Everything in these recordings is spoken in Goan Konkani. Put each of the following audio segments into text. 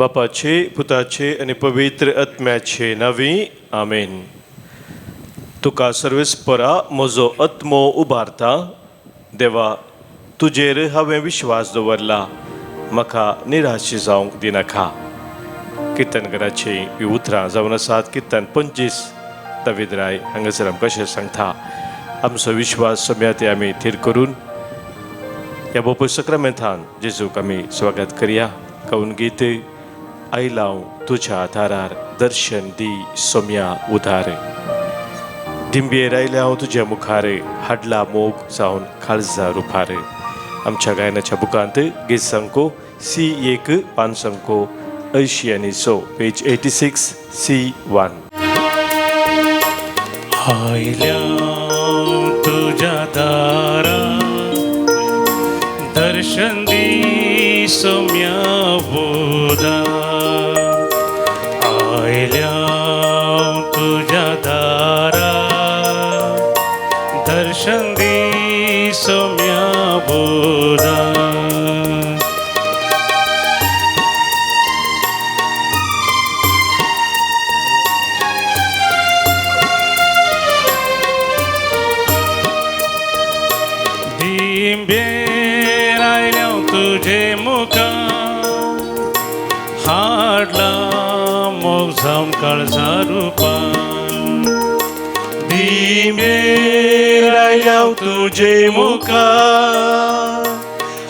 बापाचे, पुताचे आनी पवित्र आत्म्याचे नांवी, आमेन. तुका सर्वेस्परा म्हजो आत्मो उबारता. देवा, तुजेर हांवें विश्वास दवरला, म्हाका निराश जावंक दिनाका. किर्तनकाराची ही उतरां जावन आसात. किर्तन 25. दावीद राय हांगासर आमकां कशें सांगता, आमचो विश्वास सोम्या ते आमी थीर करून ह्या बोपय सक्रामेंतान जेजूक आमी स्वागत करया. कवन गीत, आयलां हांव तुज्या दारार, दर्शन दी सोम्या उदार. दिंबेर आयल्या हांव तुज्या मुखार, हाडला मोग जावन काळजा रुपार. आमच्या गायनाच्या बुकांत गीत संको सी 1, पान संको 86, पेज 86, C 1. आयल्या तुज्या दारा, दर्शन दी सोम्या बोधा. आयल्या तुज्या दारा, दर्शन दी सोम्या बोधा. दिंबेर आयल्या तुजे मुखार, हाडला मोग जावन काळजा रुपान. दिंबेर आयल्या तुजे मुखार,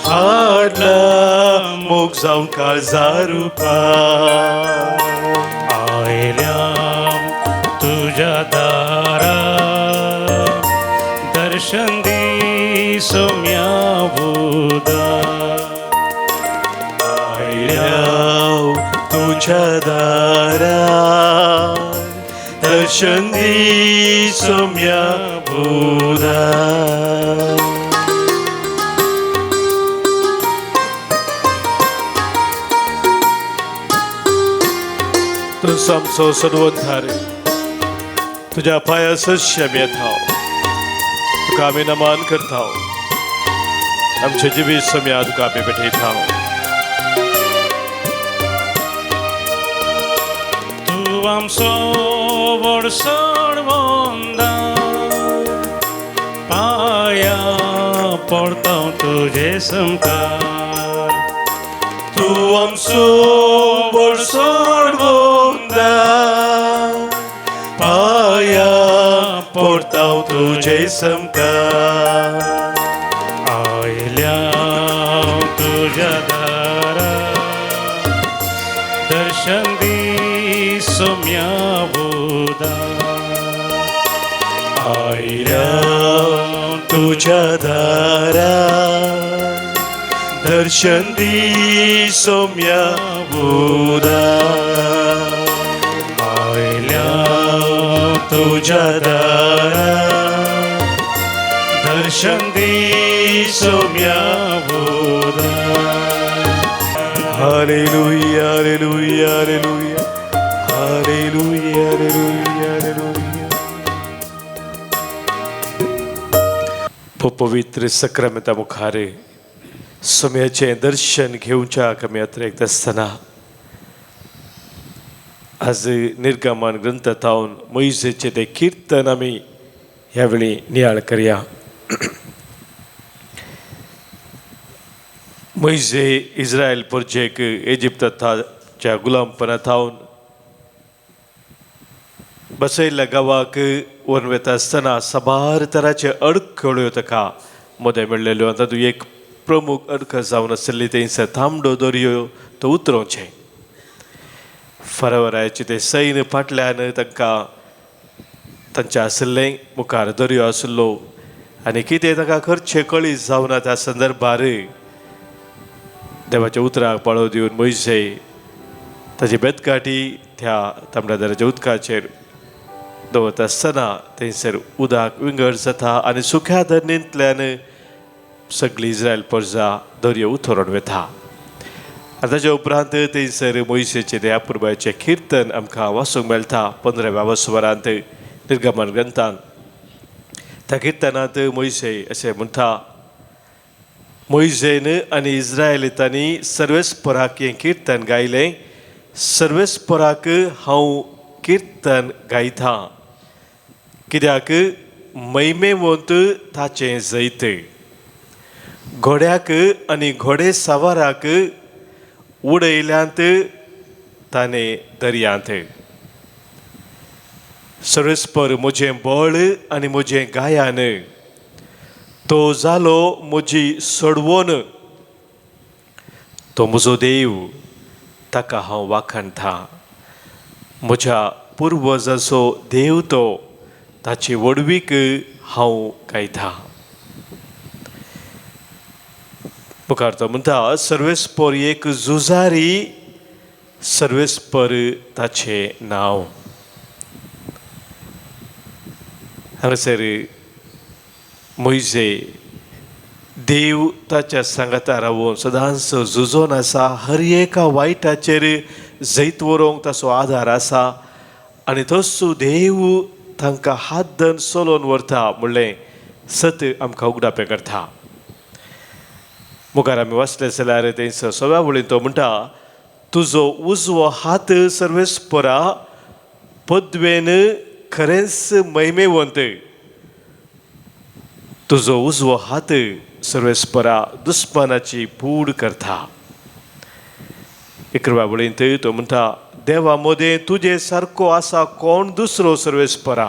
हाडला मोग जावन काळजा रुपान. आयल्या तुज्या दारा, दर्शन दी सोम्या बुधा. आयल्या तुझ्या दारा, दर्शन दी सोम्या बुधा. तूं आमचो सर्वोद्धार, तुज्या पांया सरशी आमी येता, तुका आमी नमन करता. आमचे जिवीत सोम्या तुका आमी भेटयता. तूं आमचो व्हड सणवंदा, पाया पडता तुजे समकार. तूं आमचो व्हड सणवंदा, पाया पडता तुजे समकार. आयल्या तुज्या दारा, दर्शन दी सोम्या बुधा. आयल्या तुझ्या दारा, दर्शन दी सोम्या बुधा. आयल्या तुझ्या दारा, दर्शन दी सोम्या बुधा. Hallelujah, hallelujah, hallelujah, hallelujah, hallelujah, hallelujah. पवित्र सक्रामेंता मुखार सोम्याचें दर्शन घेवच्याक आमी यात्रेक आसतना आज निर्गमन ग्रंथांत मोयजेचें तें किर्तन आमी ह्या वेळी नियाळ करया. मोयजे इस्रायल परजेक इजिप्ताच्या गुलामपणा थावन बसयल्ल्या गांवाक व्हरून वता आसतना साबार तराचे अडखळ्यो ताका मदें मेळ्ळेल्यो. तातूंत एक प्रमुख अडखळ जावन आसली थंयसर तांबडो दर्यो तो उतरोवचें. फरवरायचें तें सैन्य फाटल्यान तांकां तांचें आशिल्लें, मुखार दर्यो आशिल्लो आनी कितें ताका करचें कळीत जावना. त्या संदर्भार देवाच्या उतराक पाळो दिवन मोयजे ताची बेतकाठी त्या तांबड्या दर्याच्या उदकाचेर दवरता आसतना थंयसर उदक विंगड जाता आनी सुक्या धरणींतल्यान सगळी इस्रायल परजा दर्यो उतरून वता. आनी ताच्या उपरांत थंयसर मोयजेचें ते अपुरबायेचें किर्तन आमकां वाचूंक मेळटा 15व्या वसवरांत निर्गमन ग्रंथान. त्या किर्तनांत मोयजे अशें म्हणटा, मोयजेन आनी इस्रायलितांनी सर्वेस्पराक हें किर्तन गायलें. सर्वेस्पराक हांव किर्तन गायता, कित्याक महिमेवंत ताचें जैत. घोड्याक आनी घोडे सवाराक उडयल्यांत ताणें दर्यांत. सर्वेस्पर म्हजें बळ आनी म्हजें गायन, तो जालो म्हजी सोडवण. तो म्हजो देव, ताका हांव वाखाणता. म्हज्या पुर्वजाचो देव तो, ताची व्हडवीक हांव गायता. मुखार तो म्हणटा, सर्वेस्पर एक झुजारी, सर्वेस्पर ताचें नांव. हांगासर मोयजे देव ताच्या सांगाता रावून सदांच झुजोन आसा, हर एका वायटाचेर जैत व्हरूंक ताचो आदार आसा आनी तोच देव तांकां हात धरून चलोवन व्हरता म्हणलें सत आमकां उगडापें करता. मुखार आमी वाचले जाल्यार थंयसर सव्या वळीन तो म्हणटा, तुजो उजवो हात सर्वेस्परा पदवेन खरेंच महिमेवंत. तुजो उजवो हात सर्वेस्परा दुस्मानाची पूड करता. इकराव्या वळींत तो म्हणटा, देवा मदें तुजे सारको आसा कोण दुसरो सर्वेस्परा,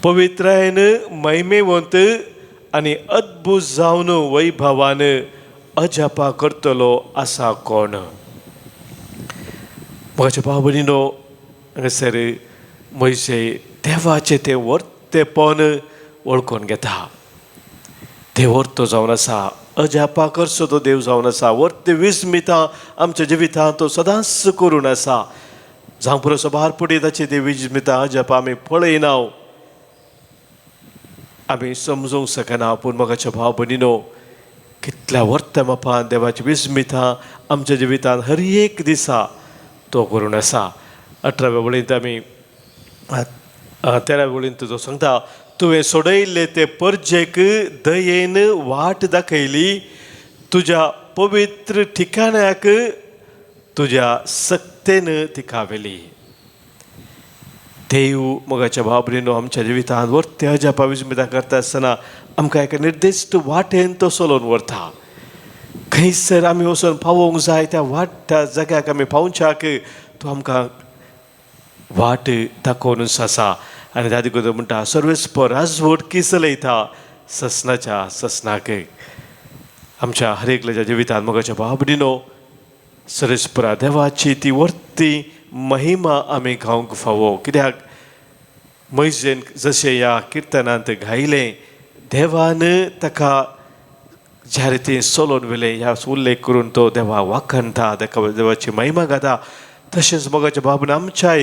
पवित्रायेन महिमेवंत आनी अद्भुत जावन वैभवान अजापा करतलो आसा कोण. म्हज्या भाव भयणीनो, हांगासर मोयजे देवाचें तें वर्तेपण वळखून घेता. देव वर्तो जावन आसा, अजापा करचो तो देव जावन आसा, वर्ते विस्मिता आमच्या जिवितांत तो सदांच करून आसा. जावं पुरो सभार पुढे ताची ते विस्मिता अजापा आमी पळयना, आमी समजूंक शकना. पूण म्हज्या भाव भयणीनो, कितल्या वर्ते मापान देवाची विस्मिता आमच्या जिवितांत हर एक दिसा तो करून आसा. 18व्या वळींत आमी 13व्या वळींत तो सांगता, तुवें सोडयल्ले ते परजेक दयेन वाट दाखयली, तुज्या पवित्र ठिकाण्याक तुज्या सक्तेन तिका व्हेली. देव मोगाच्या भाव भयणीनो आमच्या जिवितांत वर्ते अजापा विस्मिता करता आसतना आमकां एका निर्दिश्ट वाटेन तो चलोवन व्हरता. खंयसर आमी वचून पावोवंक जाय त्या वाट, त्या जाग्याक आमी पावच्याक तो आमकां वाट दाखोवनूच आसा. आनी त्या देखून म्हणटा, सर्वेस्पर राजवटकी चलयता ससनाच्या ससनाक. आमच्या हर एकल्याच्या जिवितांत मोगाच्या भाव भयणीनो सर्वेस्परा देवाची ती वर्ती महिमा आमी गावंक फावो. कित्याक मोयजेन जशें ह्या किर्तनांत गायलें, देवान ताका ज्या रितीन चलोवन व्हेलें ह्या उल्लेख करून तो देवा वाखाणता, ताका देवाची महिमा गाता. तशेंच मोगाच्या बाबून आमच्याय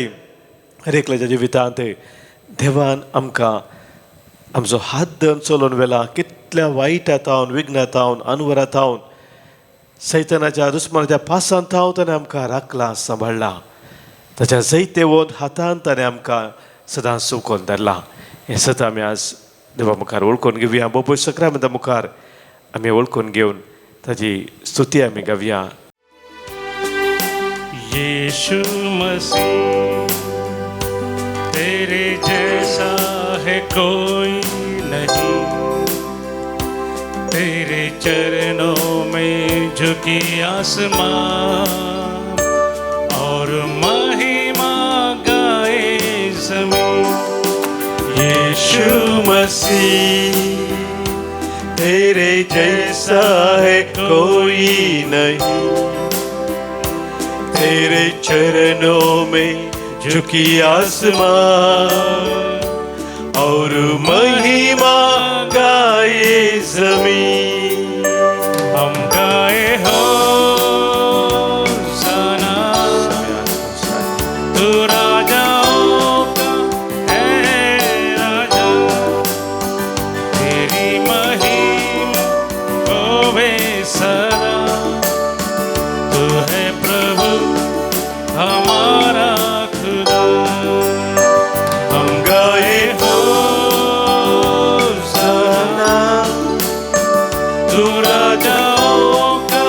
हर एकल्याच्या जिवितांत देवान आमकां आमचो हात धरून चलोवन व्हेला. कितल्या वायटा थावन, विघ्ना थावन, अनवरा थावन, सैतानाच्या दुस्मानाच्या पासांत थावन ताणें आमकां राखला, सांबाळ्ळा. ताच्या जैतेवंत हातान ताणें आमकां सदांच चुकोवन धरला. हें सदां आमी आज देवा मुखार वळखून घेवया. बोपोय सक्रामेंता मुखार आमी वळखून घेवन ताची स्तुती आमी गावया. यीशु मसीह तेरे जैसा है कोई नहीं, तेरे चरणों में झुकी आसमान और महिमा गाए ज़मीन। यीशु मसीह तेरे जैसा है कोई नहीं, तेरे चरणों में झुकी आसमान और महिमा गाए ज़मीन। हम गाए होसाना, तू राजाओं का है राजा, तेरी महिमा होवे सदा, तू है प्रभु हमारा खुदा। हम गाए होसाना, तू राजाओं का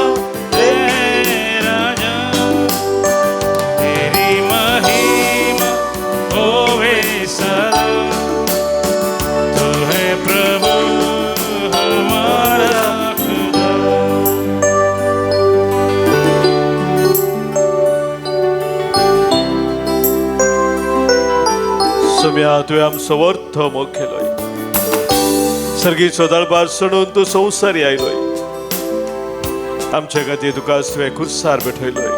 पुता तुवें आमचो वर्थ मोग केलोय. सर्गी सोदाळबार सोडून तूं संवसारी आयलोय. आमच्या खातीर तुका तुवें खुर्सार भेटयलोय.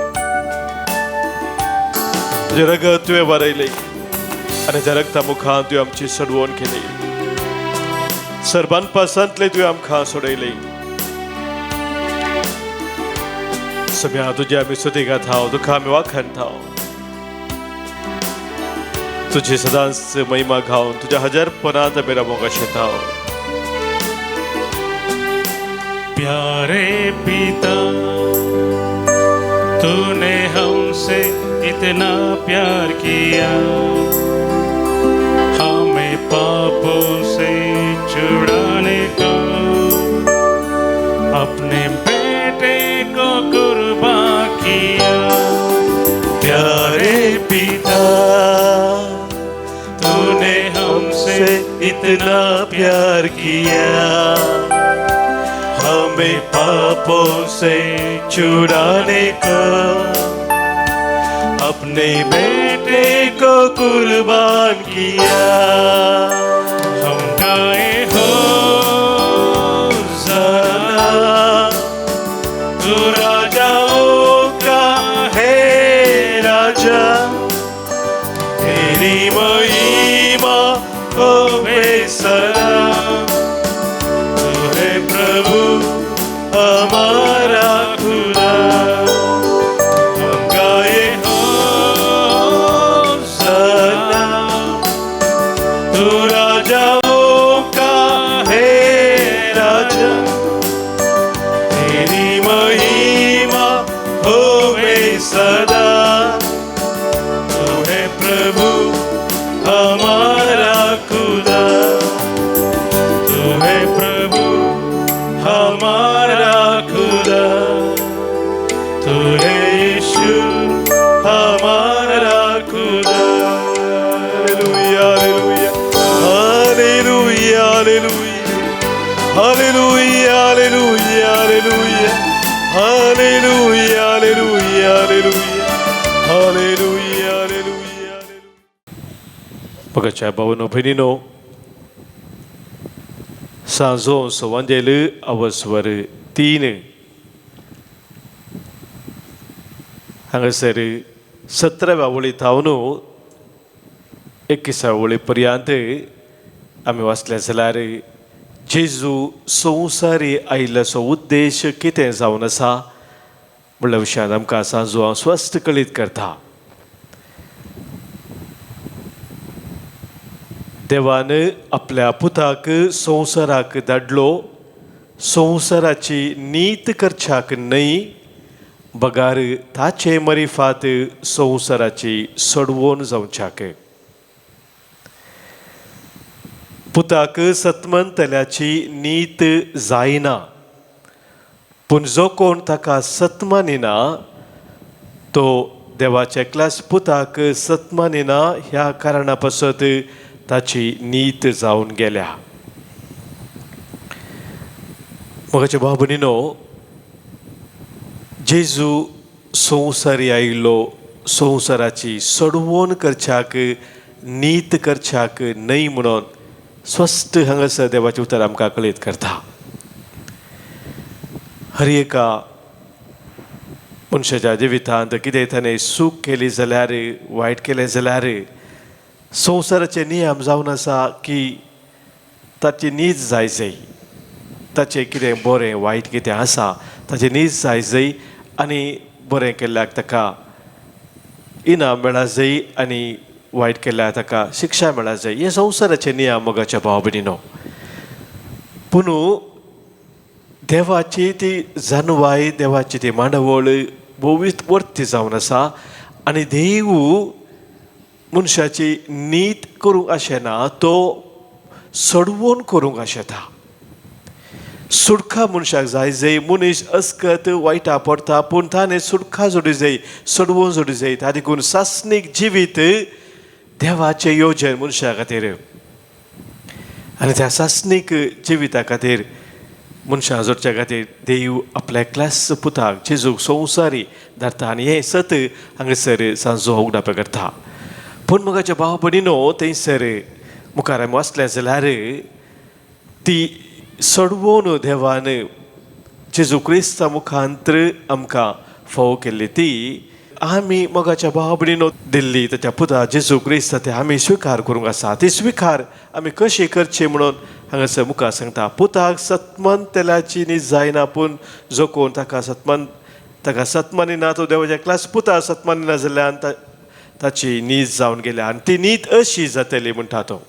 तुजें रगत तुवें वारयलें आनी त्या रगता मुखान तुवें आमची सडवण केली. सर्बांपासांतले तुवें आमकां सोडयलें. सम्या तुजी आमी स्तुती गाता, तुका आमी वाखाणता. तुजी सदांच महिमा गावन तुज्या हजार पनांत आमी रावोंक आशेता. प्यारे पिता, तूने हमसे इतना प्यार किया, हमें पापों से छुड़ाने को अपने बेटे को कुर्बान किया। प्यारे पिता, तूने हमसे इतना प्यार किया, हमें पापों से छुड़ाने को अपने बेटे को कुर्बान किया। हम गाए होज़ाना, तू राजाओं का है राजा, तेरी महिमा होवे सदा, तू है प्रभु हमारा खुदा। हम गाए होज़ाना, तू राजाओं का है राजा, तेरी महिमा होवे सदा, तू है प्रभु हमारा खुदा, तू है प्रभु हमारा खुदा, तू है यीशु हमारा खुदा। Hallelujah, hallelujah, hallelujah, hallelujah, hallelujah, hallelujah, hallelujah, hallelujah, hallelujah, hallelujah. मोगाच्या भावांनो भयणीनो, सांजो सवांजेल अवस्वर 3 हांगासर 17व्या वळी थावन 21व्या वळी पर्यंत आमी वाचलें जाल्यार जेजू संवसारी आयिल्ल्याचो उद्देश कितें जावन आसा म्हणल्या विशयान आमकां सांजो हांव स्वस्थ कळीत करता. देवान आपल्या पुताक संवसाराक धाडलो, संवसाराची नीत करच्याक न्हय, बगार ताचे मरिफात संवसाराची सोडवण जावच्याक. पुताक सतमनतल्याची नीत जायना, पूण जो कोण ताका सतमानिना तो देवाच्या एकल्याच पुताक सतमानिना ह्या कारणा पासत ताची नीत जावन गेल्या. मोगाचे भाव भयणीनो, जेजू संवसारी आयिल्लो संवसाराची सोडवण करच्याक, नीत करच्याक न्हय म्हणून स्पश्ट हांगासर देवाचें उतर आमकां कळीत करता. हर एका मनशाच्या जिवितांत कितें ताणें चूक केली जाल्यार, वायट केलें जाल्यार संवसाराचे नियम जावन आसा की ताची नीत जाय जाय, ताचें कितें बरें वायट कितें आसा ताचें नीत जाय जाय आनी बरें केल्ल्याक ताका इनाम मेळा जाय आनी वायट केल्ल्याक ताका शिक्षा मेळा जाय. हे संवसाराचे नियम मोगाच्या भाव भयणीनो. पूण देवाची ती जानवाय, देवाची ती मांडावळ भोवीत वर्ती जावन आसा आनी देव मनशाची नीत करूंक आशेना, तो सोडवण करूंक आशेता. सुटका मनशाक जाय जाय, मनीस अस्कत वायटा पडटा पूण ताणें सुटका जोडी जाय, सोडवण जोडी जाय. ता देखून सासणीक जिवीत देवाचें योजन मनशा खातीर आनी त्या सासणीक जिविता खातीर मनशां जोडच्या खातीर देव आपल्या एकल्याच पुताक जेजूक संवसारी धाडटा आनी हें सत हांगासर सांजो उगडाप करता. पूण मोगाच्या भाव भयणीनो, थंयसर मुखार आमी वाचलें जाल्यार ती सोडवून देवान जेजू क्रिस्ता मुखांत्र आमकां फोव केल्ली ती आमी मोगाच्या भाव भयणीनो दिल्ली ताच्या पुता जेजू क्रिस्ता ते आमी स्विकार करूंक आसा. ती स्विकार आमी कशी करची म्हणून हांगासर मुखार सांगता, पुताक सत्मनतेल्याची न्ही जायना, पूण जो कोण ताका सत्मान ताका सत्मानिना तो देवाच्या क्लास पुता सत्मानिना जाल्ल्यान ताची नीज जावन गेल्या आनी ती नीत अशी जातली म्हणटा तो.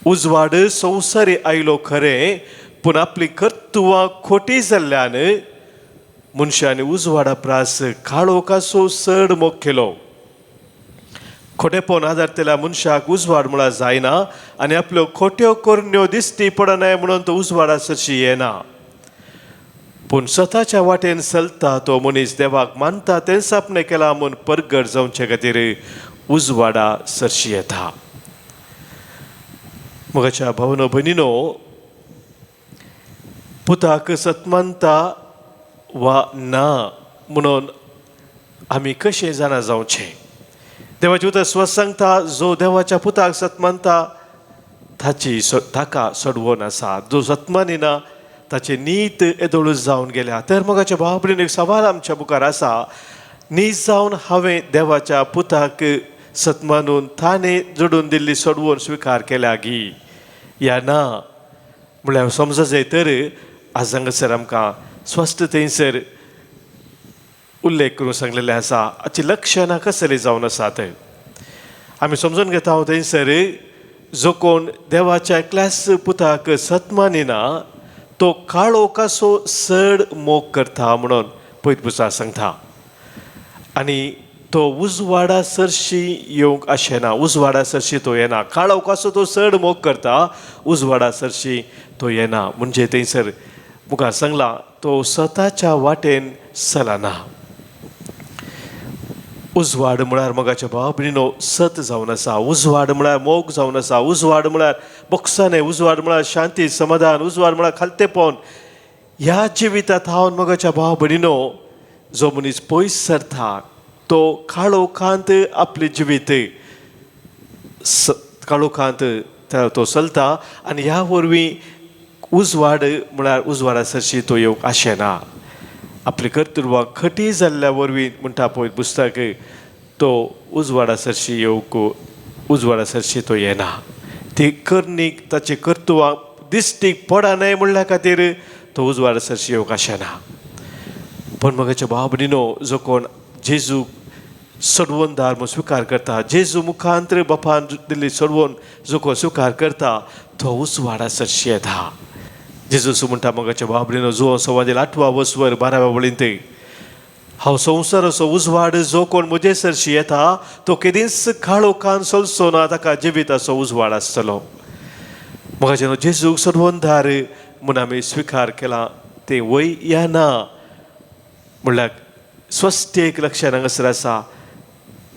उजवाड संवसारी आयलो खरें, पूण आपली कर्तुवां खोटी जाल्ल्यान मनशांनी उजवाडा प्रास काळोखाचो चड मोग केलो. खोटेपण आदारतल्या मनशाक उजवाड म्हळ्यार जायना आनी आपल्यो खोट्यो करण्यो दिश्टी पडनाय म्हणून तो उजवाडा सरशी येना. पूण स्वताच्या वाटेन चलता तो मनीस देवाक मानता तेंच आपणें केलां म्हूण परगट जावचे खातीर उजवाडा सरशी येता. मोगाच्या भावनो भयणीनो, पुताक सत्मानता वा ना म्हणून आमी कशें जाणा जावचें? देवाचें उतर स्वत सांगता, जो देवाच्या पुताक सत्मानता ताची ताका सोडवण आसा, जो सत्मानिना ताची नीत येदोळूच जावन गेल्या. तर मोगाच्या भाव भयणीनो, एक सवाल आमच्या मुखार आसा, नीत जावन हांवें देवाच्या पुताक सत्मानून ताणें जोडून दिल्ली सोडवण स्विकार केल्या गी या ना म्हळ्यार समज जाय. तर आज हांगासर आमकां स्वस्थ थंयसर उल्लेख करून सांगलेलें आसा. हाची लक्षणां कसली जावन आसात आमी समजून घेता. थंयसर जो कोण देवाच्या एकल्याच पुताक सत्मानिना तो काळोखाचो चड मोग करता म्हणून पयत पुसा सांगता आनी तो उजवाडा सरशी येवंक आशेना, उजवाडा सरशी तो येना. काळोखाचो तो चड मोग करता, उजवाडा सरशी तो येना. म्हणजे थंयसर मुखार सांगला तो स्वताच्या वाटेन चलना. उजवाड म्हळ्यार मोगाच्या भाव भयणीनो सत जावन आसा, उजवाड म्हळ्यार मोग जावन आसा, उजवाड म्हळ्यार बोगसाणें, उजवाड म्हळ्यार शांती समाधान, उजवाड म्हळ्यार खालतेपण. ह्या जिवितांत हांव मोगाच्या भाव भयणीनो जो मनीस पयस सरता तो काळोखांत आपलें जिवीत काळोखांत तो चलता आनी ह्या वरवीं उजवाड म्हळ्यार उजवाडा सरशी तो येवंक आशेना. आपली कर्तृत्वां खटी जाल्ल्या वरवीं म्हणटा पळय पुस्तक तो उजवाडा सरशी येवंक उजवाडा सरशी तो येना. ती करणी ताची कर्तृत्वां दिश्टीक पडना म्हणल्या खातीर तो उजवाडा सरशी येवंक आशेना. पूण मोगाच्या भाव भयणीनो, जो कोण जेजू सोडवणदार म्हूण स्विकार करता, जेजू मुखांतर बापान दिल्ली सोडवण जो कोण स्विकार करता तो उजवाडा सरशी येता. जेजू म्हणटा मोगाच्या भाव भयणीनो, जो संवादेल 8व्या वसवर 12व्या वळींत, हांव संवसाराचो उजवाड, जो कोण म्हजे सरशी येता तो केदींच काळोखान चलचो ना, ताका जिविताचो उजवाड आसतलो. मोगाच्या न्हू, जेजूक सोडवणदार म्हूण आमी स्विकार केला तें वय या ना म्हणल्यार स्वस्थ एक लक्षण हांगासर आसा.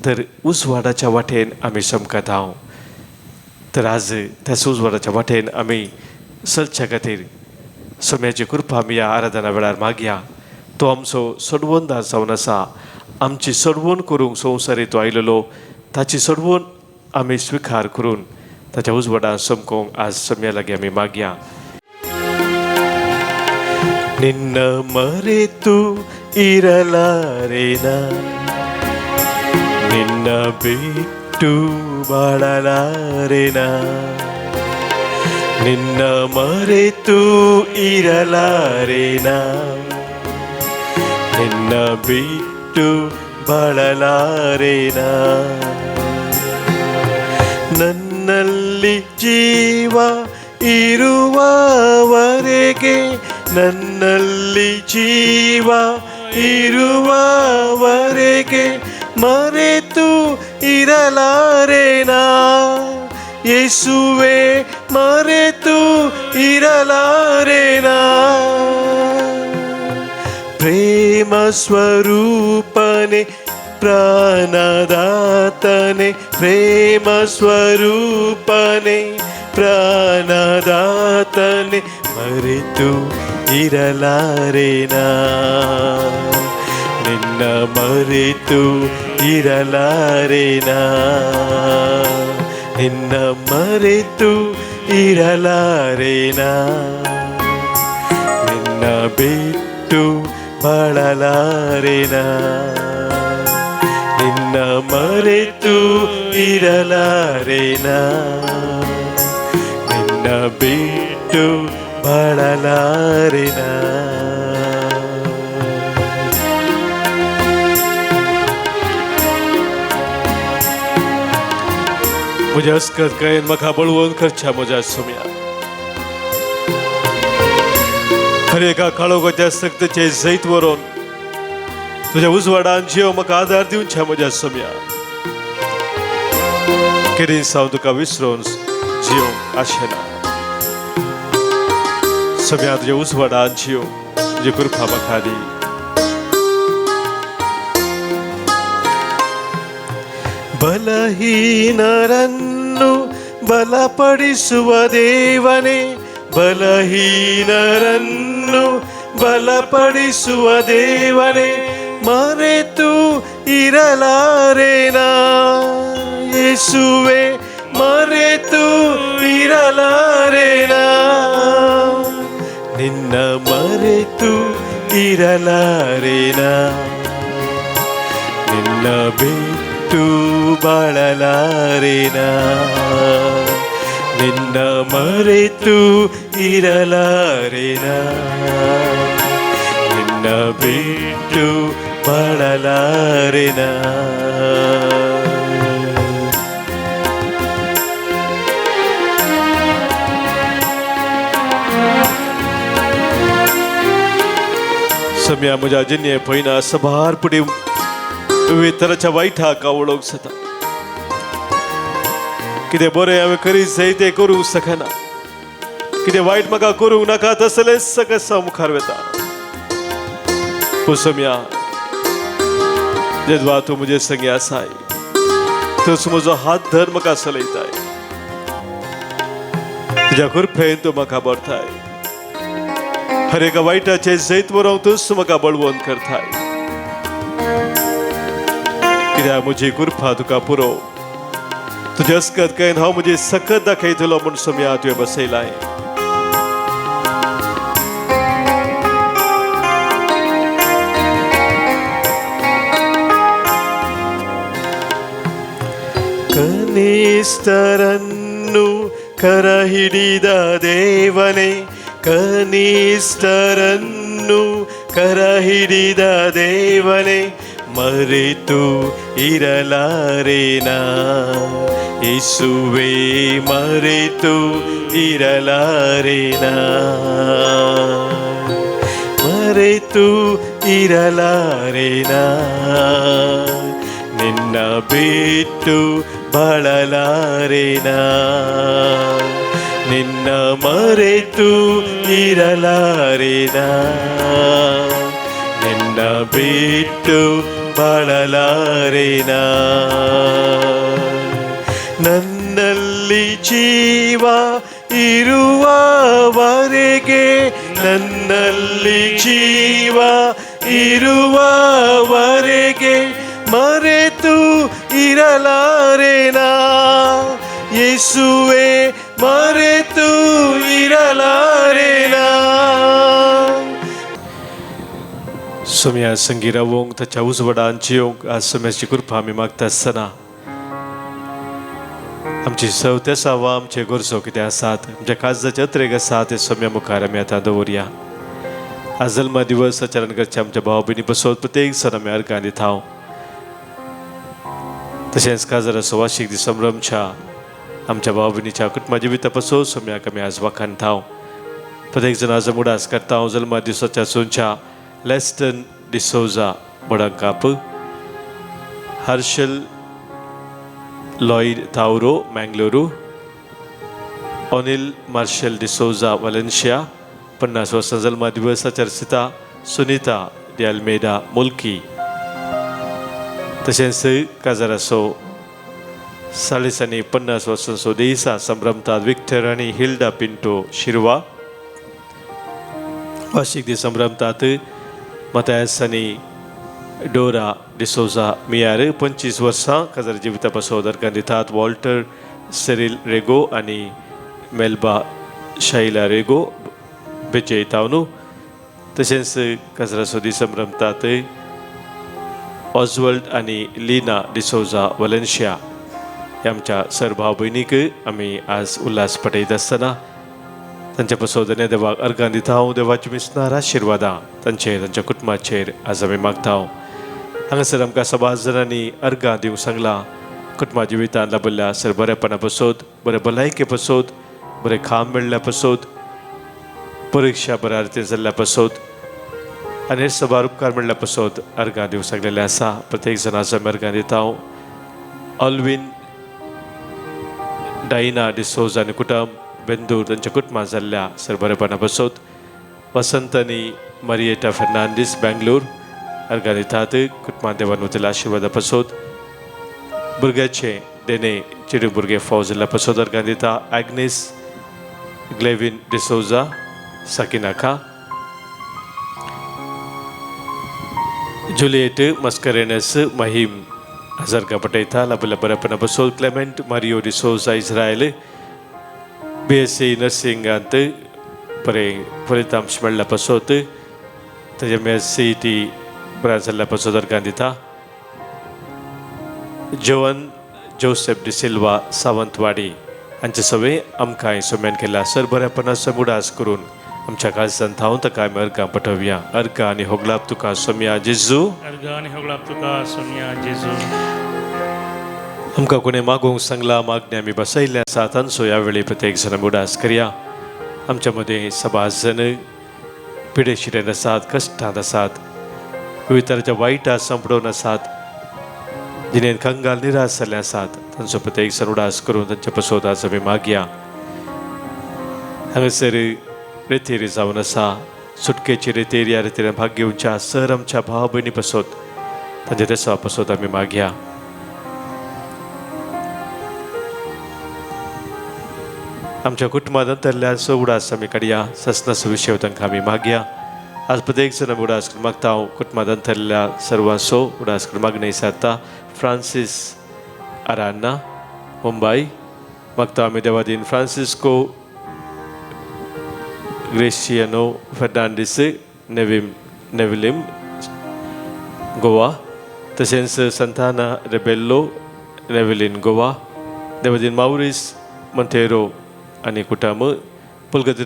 तर उजवाडाच्या वाटेन आमी चमकता. तर आज त्याच उजवाडाच्या वाटेन आमी चलच्या खातीर सम्याची कृपा आमी ह्या आराधना वेळार मागया. तो आमचो सोडवणदार जावन आसा, आमची सोडवण करूंक संवसारी तो आयलेलो, ताची सोडवण आमी स्विकार करून ताच्या उजवाडान चमकोवंक आज सम्या लागीं आमी मागया. ನಿನ್ನ ಮರೆತು ಇರಲಾರೆನಾ, ನಿನ್ನ ಬಿಟ್ಟು ಬಾಳಲಾರೆನಾ, ನಿನ್ನ ಮರೆತು ಇರಲಾರೆನಾ, ನಿನ್ನ ಬಿಟ್ಟು ಬಾಳಲಾರೆನಾ, ನನ್ನಲ್ಲಿ ಜೀವ ಇರುವವರೆಗೆ, ನನ್ನಲ್ಲಿ ಜೀವ ಇರುವವರೆಗೆ ಮರೆತು ಇರಲಾರೆನಾ, ಯೇಸುವೆ ಮರೆತು ಇರಲಾರೆನಾ, ಪ್ರೇಮ ಸ್ವರೂಪನೆ ಪ್ರಾಣದಾತನೆ, ಪ್ರೇಮ ಸ್ವರೂಪನೆ ಪ್ರಾಣದಾತನೆ, ಮರೆತು ಇರಲಾರೆನಾ, ನಿನ್ನ ಮರೆತು ಇರಲಾರೆನಾ, ನಿನ್ನ ಮರೆತು ಇರಲಾರೆನಾ, ನಿನ್ನ ಬಿಟ್ಟು ಬಾಳಲಾರೆನಾ, ನಿನ್ನ ಮರೆತು ಇರಲಾರೆನಾ, ನಿನ್ನ ಬಿಟ್ಟು ಬಾಳಲಾರೆನಾ. म्हज्या अस्कत म्हाका बळवंत करच्या म्हज्या सोम्या, हर एका काळोखाच्या सक्तचे जैत व्हरोन तुज्या उजवाडान जियो म्हाका आदार दिवच्या म्हज्या सोम्या. केदींच हांव तुका विसरून जिवंक आशेना. सोम्या तुज्या उजवाडान जियो तुजी कृपा म्हाका दी. ಬಲಹೀನರನ್ನು ಬಲಪಡಿಸುವ ದೇವನೇ, ಬಲಹೀನರನ್ನು ಬಲಪಡಿಸುವ ದೇವನೇ, ಮರೆತು ಇರಲಾರೆನಾ ಯೇಸುವೆ, ಮರೆತು ಇರಲಾರೆನಾ, ನಿನ್ನ ಮರೆತು ಇರಲಾರೆನಾ, ನಿನ್ನ ಬಿಟ್ಟು ಬಾಳಲಾರೆನಾ, ನಿನ್ನ ಮರೆತು ಇರಲಾರೆನಾ, ನಿನ್ನ ಬಿಟ್ಟು ಬಾಳಲಾರೆನಾ. सम्या म्हज्या जिन्ये पयना सभार पुढे विविध तराच्या वायटाक आवडोवंक जाता. कितें बरें हांवें करीत जाय तें करूंक शकना, कितें वायट म्हाका करूंक नाका तसलेंच सकस हांव मुखार वता. पूण सम्या जेदवा तूं म्हजे संगी आसाय, तूंच म्हजो हात धर म्हाका चलयताय, तुज्या कृपेन तूं म्हाका भरताय, हर एका वायटाचें जैत बरोवंक तूंच म्हाका बळवंत करताय. कित्याक म्हजी कृपा तुका पुरो, तुज्या अस्कत कयन हांव म्हजी सकत दाखयतलो म्हूण सम्या तुवें बसयलाय. ಕನಿಷ್ಠರನ್ನು ಕರ ಹಿಡಿದ ದೇವನೇ, ಕನಿಷ್ಠರನ್ನು ಕರ ಹಿಡಿದ ದೇವನೇ, ಮರೆತು ಇರಲಾರೆನಾ ಯೇಸುವೇ, ಮರೆತು ಇರಲಾರೆನಾ, ಮರೆತು ಇರಲಾರೆನಾ, ನಿನ್ನ ಬಿಟ್ಟು ಬಾಳಲಾರೆನಾ, ನಿನ್ನ ಮರೆತು ಇರಲಾರೆನಾ, ನಿನ್ನ ಬಿಟ್ಟು ಬಾಳಲಾರೆನಾ. ನನ್ನಲ್ಲಿ ಜೀವ ಇರುವವರೆಗೆ, ನನ್ನಲ್ಲಿ ಜೀವ ಇರುವವರೆಗೆ, ಮರೆತು ಇರಲಾರೆನಾ ಯೇಸುವೆ, ಮರೆತು ಇರಲಾರೆನಾ. सोम्या संगी रावोंक ताच्या उजवाडान जियोंक आज सोम्याची कृपा आमी मागता आसतना आमची सवते सावा आमचे गरजो कितें आसात, आमच्या काळजाचे अत्रेक आसा ते सोम्या मुखार आमी आतां दवरया. आज जल्मा दिवस आचरण करचे आमच्या भाव भयणी बसोत प्रत्येक सण आमी अर्गां दिता. तशेंच काजाराचो वार्षिक दीस संभ्रमच्या आमच्या भाव भयणीच्या कुटुंबा जिविता पसोत सोम्याक आमी आज वाखाणता. प्रत्येक जण आज उडास करता. जल्मा दिसाच्या सोनच्या लेस्टन डिसोजा बडंकाप, हर्षल लॉयड तावरो मँगलुरू, अनिल मार्शल डिसोजा वलेन्शिया, 50 वर्सां जल्मा दिवसाचेर सीता सुनीता डी अल्मेडा मुल्की, तशेंच काजाराचो 40 आनी 50 वर्सांचो दिसा संभ्रमतात विक्टर आनी हिल्डा पिंटो शिरवा, वार्षिक दीस संभ्रमतात मतायस आनी डोरा डिसोजा मियार 25 वर्सां काजार जिविता पासत अर्गां दितात. वॉल्टर सेरील रेगो आनी मेल्बा शैला रेगो बेचे तावनू. तशेंच काजराचो दीस संभ्रमतात ऑजवल्ड आनी लिना डिसोजा वलेन्शिया ह्या आमच्या सर भाव भयणीक आमी आज उल्हास पटयत आसतना तांच्या पासत देवाक अर्गां दिता. हांव देवाची मिसनार आशिर्वादां तांचेर तांच्या कुटुंबाचेर आज आमी मागता. हांगासर आमकां सबाज जाणांनी अर्गां दिवंक सांगलां. कुटुंबा जिवितांत लाभिल्ल्या सर बरेपणा पासत, बरे भलायके पासत, बरें काम मेळ्ळ्या पासत, परिक्षा बऱ्या रितीन जाल्ल्या पासत आनी हेर सबार उपकार मेळ्ळ्या पासत अर्गां दिवंक सांगलेलें आसा. प्रत्येक जाणाचो आमी अर्गां दिता. हांव ऑल्विन डायना डिसोज आनी कुटुंब बेंदूर तांच्या कुटुंबां जाल्ल्या सर बरेपणा पासत. वसंत आनी मरियेटा फेर्नांडीस बेंगलोर अर्गां दितात. कुटुंबां देवान वतल्या आशिर्वादा पासत. भुरग्याचे देणे चेडूं भुरगें फावो जाल्ल्या पासत अर्गां दिता. आग्नेस ग्लेविन डिसोजा साकिनाका, जुलियट मस्करेनस महिम हजारगा पटयता लाभिल्ल्या बरेपणा पासत. क्लेमेंट मारियो डिसोजा इस्रायल BSc नर्सिंगांत बरें फलितांश मेळ्ळ्या पासत, ताजें MSc T बरें जाल्ल्या पासत अर्गां दिता. जोवन जोसेफ डिसिल्वा सावंतवाडी हांचे सगळे आमकां सोम्यान केल्या सर बऱ्यापणाचो उडास करून आमच्या काळजान थावन ताका आमी अर्गां पठोवया. अर्गां आनी होगलाप तुका सोम्या जेजू. अर्गां आनी होगळाप तुका सोम्या जेजू. आमकां कोणें मागूंक सांगला मागणें आमी बसयल्लें आसा तांचो ह्या वेळी प्रत्येक जाण उडास करया. आमच्या मदें सबाज जण पिडेशिरेन आसात, कश्टांत आसात, विविध तरांच्या वायटा सांपडून आसात, जिणेन कंगाल निराश जाल्ले आसात, तांचो प्रत्येक जाण उडास करून तांच्या पासत आज आमी मागया. हांगासर रेतेरी जावन आसा सुटकेची रेतेरी, ह्या रेतेरीन भाग घेवच्या सर आमच्या भाव भयणी पासत तांच्या देसा पासत आमी मागया. आमच्या कुटुंबांत अंतरल्याचो उडास आमी काडया. ससनाचो विशय तांकां आमी मागया. आज प्रत्येक जाण आमी उडास करून मागता. हांव कुटुंबांत अंतरल्या सर्वांचो उडास करून मागणी सारता. फ्रांसीस आरान्ना मुंबय मागता आमी देवादीन फ्रांसिस्को ग्रेशियनो फेर्नांडीस नेविम नेविलीम गोवा, तशेंच संताना रेबेल्लो नेविलीन गोवा, देवादीन मावरीस मंतेरो आनी कुटुंब पुलगती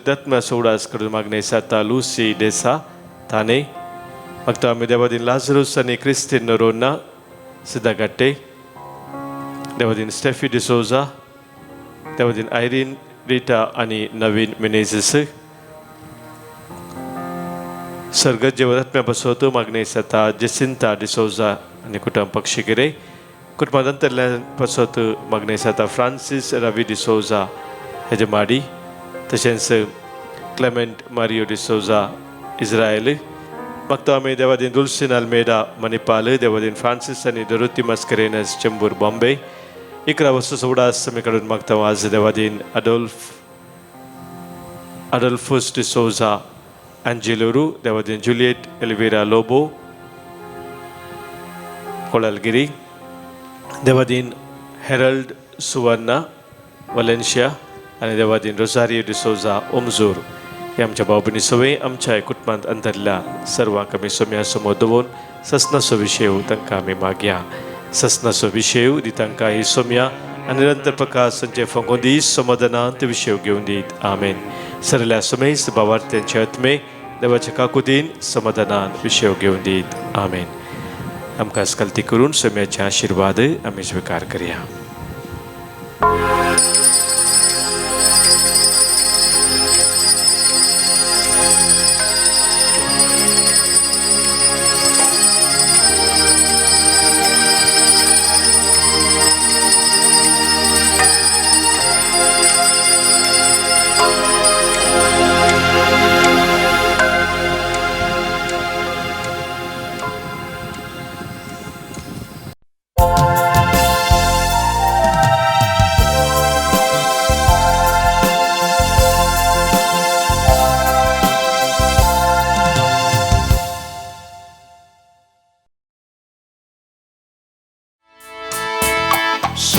उडास करून मागणी साता. लुसी डेसा थाने मागता आमी देवादीन लाजरूस आनी क्रिस्तीन नरोन्ना सिद्धागाटे, देवादीन स्टेफी डिसोजा, देवादीन आयरीन रिटा आनी नवीन मिनेझीस. सर्गत जेवणात्म्या बसवतो मागणी साता. जेसिंता डिसोजा आनी कुटुंब पक्षीगिरे. कुटुंबांत अंतरल्यान पासत मागणी साता. फ्रांसीस रवी डिसोजा हेजे माडी, तशेंच क्लेमेंट मारियो डिसोजा इस्रायल मागता आमी देवादीन दुलसीन आल्मेडा मणिपाल, देवादीन फ्रांसीस आनी दोरोती मस्करेनस चेंबूर बॉम्बे. 11 वर्सां उडास आमी काडून मागता आज देवादीन अडोल्फूस डिसोजा अंजेलोरू, देवादीन जुलियट एलिवेरा लोबो कोळलगिरी, देवादीन हेरल्ड सुवर्णा वलेन्शिया आनी देवादीन रोजारियो डिसोजा ओमजूर. हे आमच्या भाव भयणी सवय आमच्या कुटुंबांत अंतरल्या सर्वांक आमी सोम्या समोर दवरून ससनाचो विशय तांकां आमी मागया. ससनाचो विशय दी तांकां ही सोम्या आनी निरंतर प्रकाश तांचे फंगोवन दी, समाधानांत विशय घेवन दीत. आमेन. सरल्या समेस बावार्थ्यांचे आत्मे देवाच्या काकुतीन समाधानान विशय घेवन दीत. आमेन. आमकां स्कलती करून सोम्याचे आशिर्वाद आमी स्विकार करया.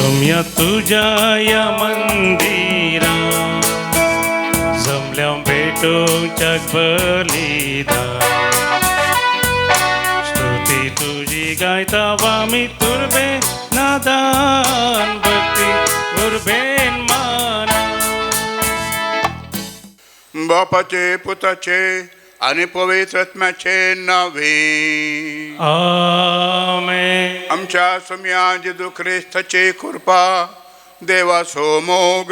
सोम्या तुज्या या मंदिरा जमल्या भेटोवच्याक बलिदान स्तुती तुजी गायता आमी तुर्बे नादान भक्ती उर्बेन माना. बापाचे, पुताचे आनी पवित्र आत्म्याचे नावे. आमेन. आमच्या सोम्या जेजू क्रिस्ताचे कृपा, देवाचो मोग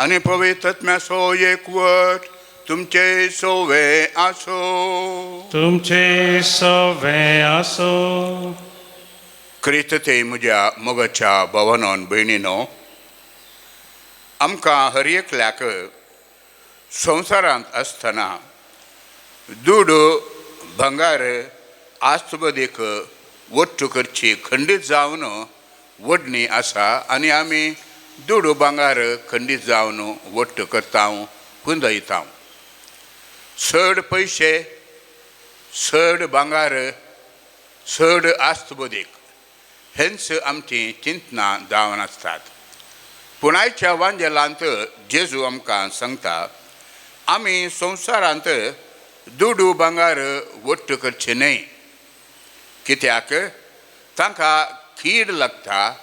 आनी पवित्र आत्म्याचो एकवट तुमचे सोवे आसो. तुमचे सवे आसो. क्रिस्त ते म्हज्या मोगाच्या भवनोन भयणीनो, आमकां हर एकल्याक संवसारांत आसतना दुडू, भांगार, आस्तबदीक वट्टू करची खंडीत जावन वडणी आसा आनी आमी दुडू भांगार खंडीत जावन वट्टू करता, पुंजयता. चड पयशे, चड भांगार, चड आस्तबदीक हेंच आमचीं चिंतनां जावन आसतात. पूण आयच्या वांजेलांत जेजू आमकां सांगता, आमी संवसारांत दुडू भांगार वट्ट करचें न्हय, कित्याक तांकां कीड लागता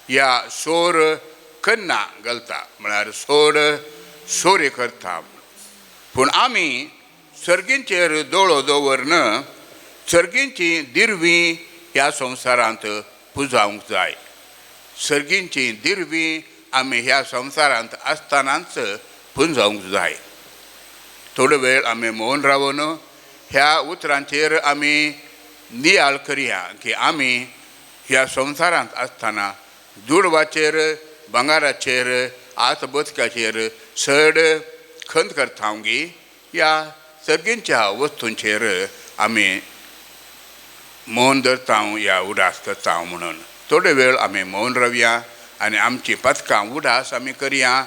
या सोर कन्ना घालता, म्हळ्यार सोड सोरी करता. पूण आमी सर्गींचेर दोळो दवरन सर्गींची दिरवी ह्या संवसारांत पुजावंक जाय. सर्गींची दिरवी आमी ह्या संवसारांत आसतनाच पुंजावंक जाय. थोडो वेळ आमी मौन रावन ह्या उतरांचेर आमी नियाळ करया की आमी ह्या संवसारांत आसतना दुडवाचेर, भांगाराचेर, आतबदकाचेर चड खंत करता गी या सर्गींच्या वस्तूंचेर आमी मौन धरता या उदास करता म्हणून. थोडो वेळ आमी मौन रावया आनी आमची पथकां उदास आमी करया,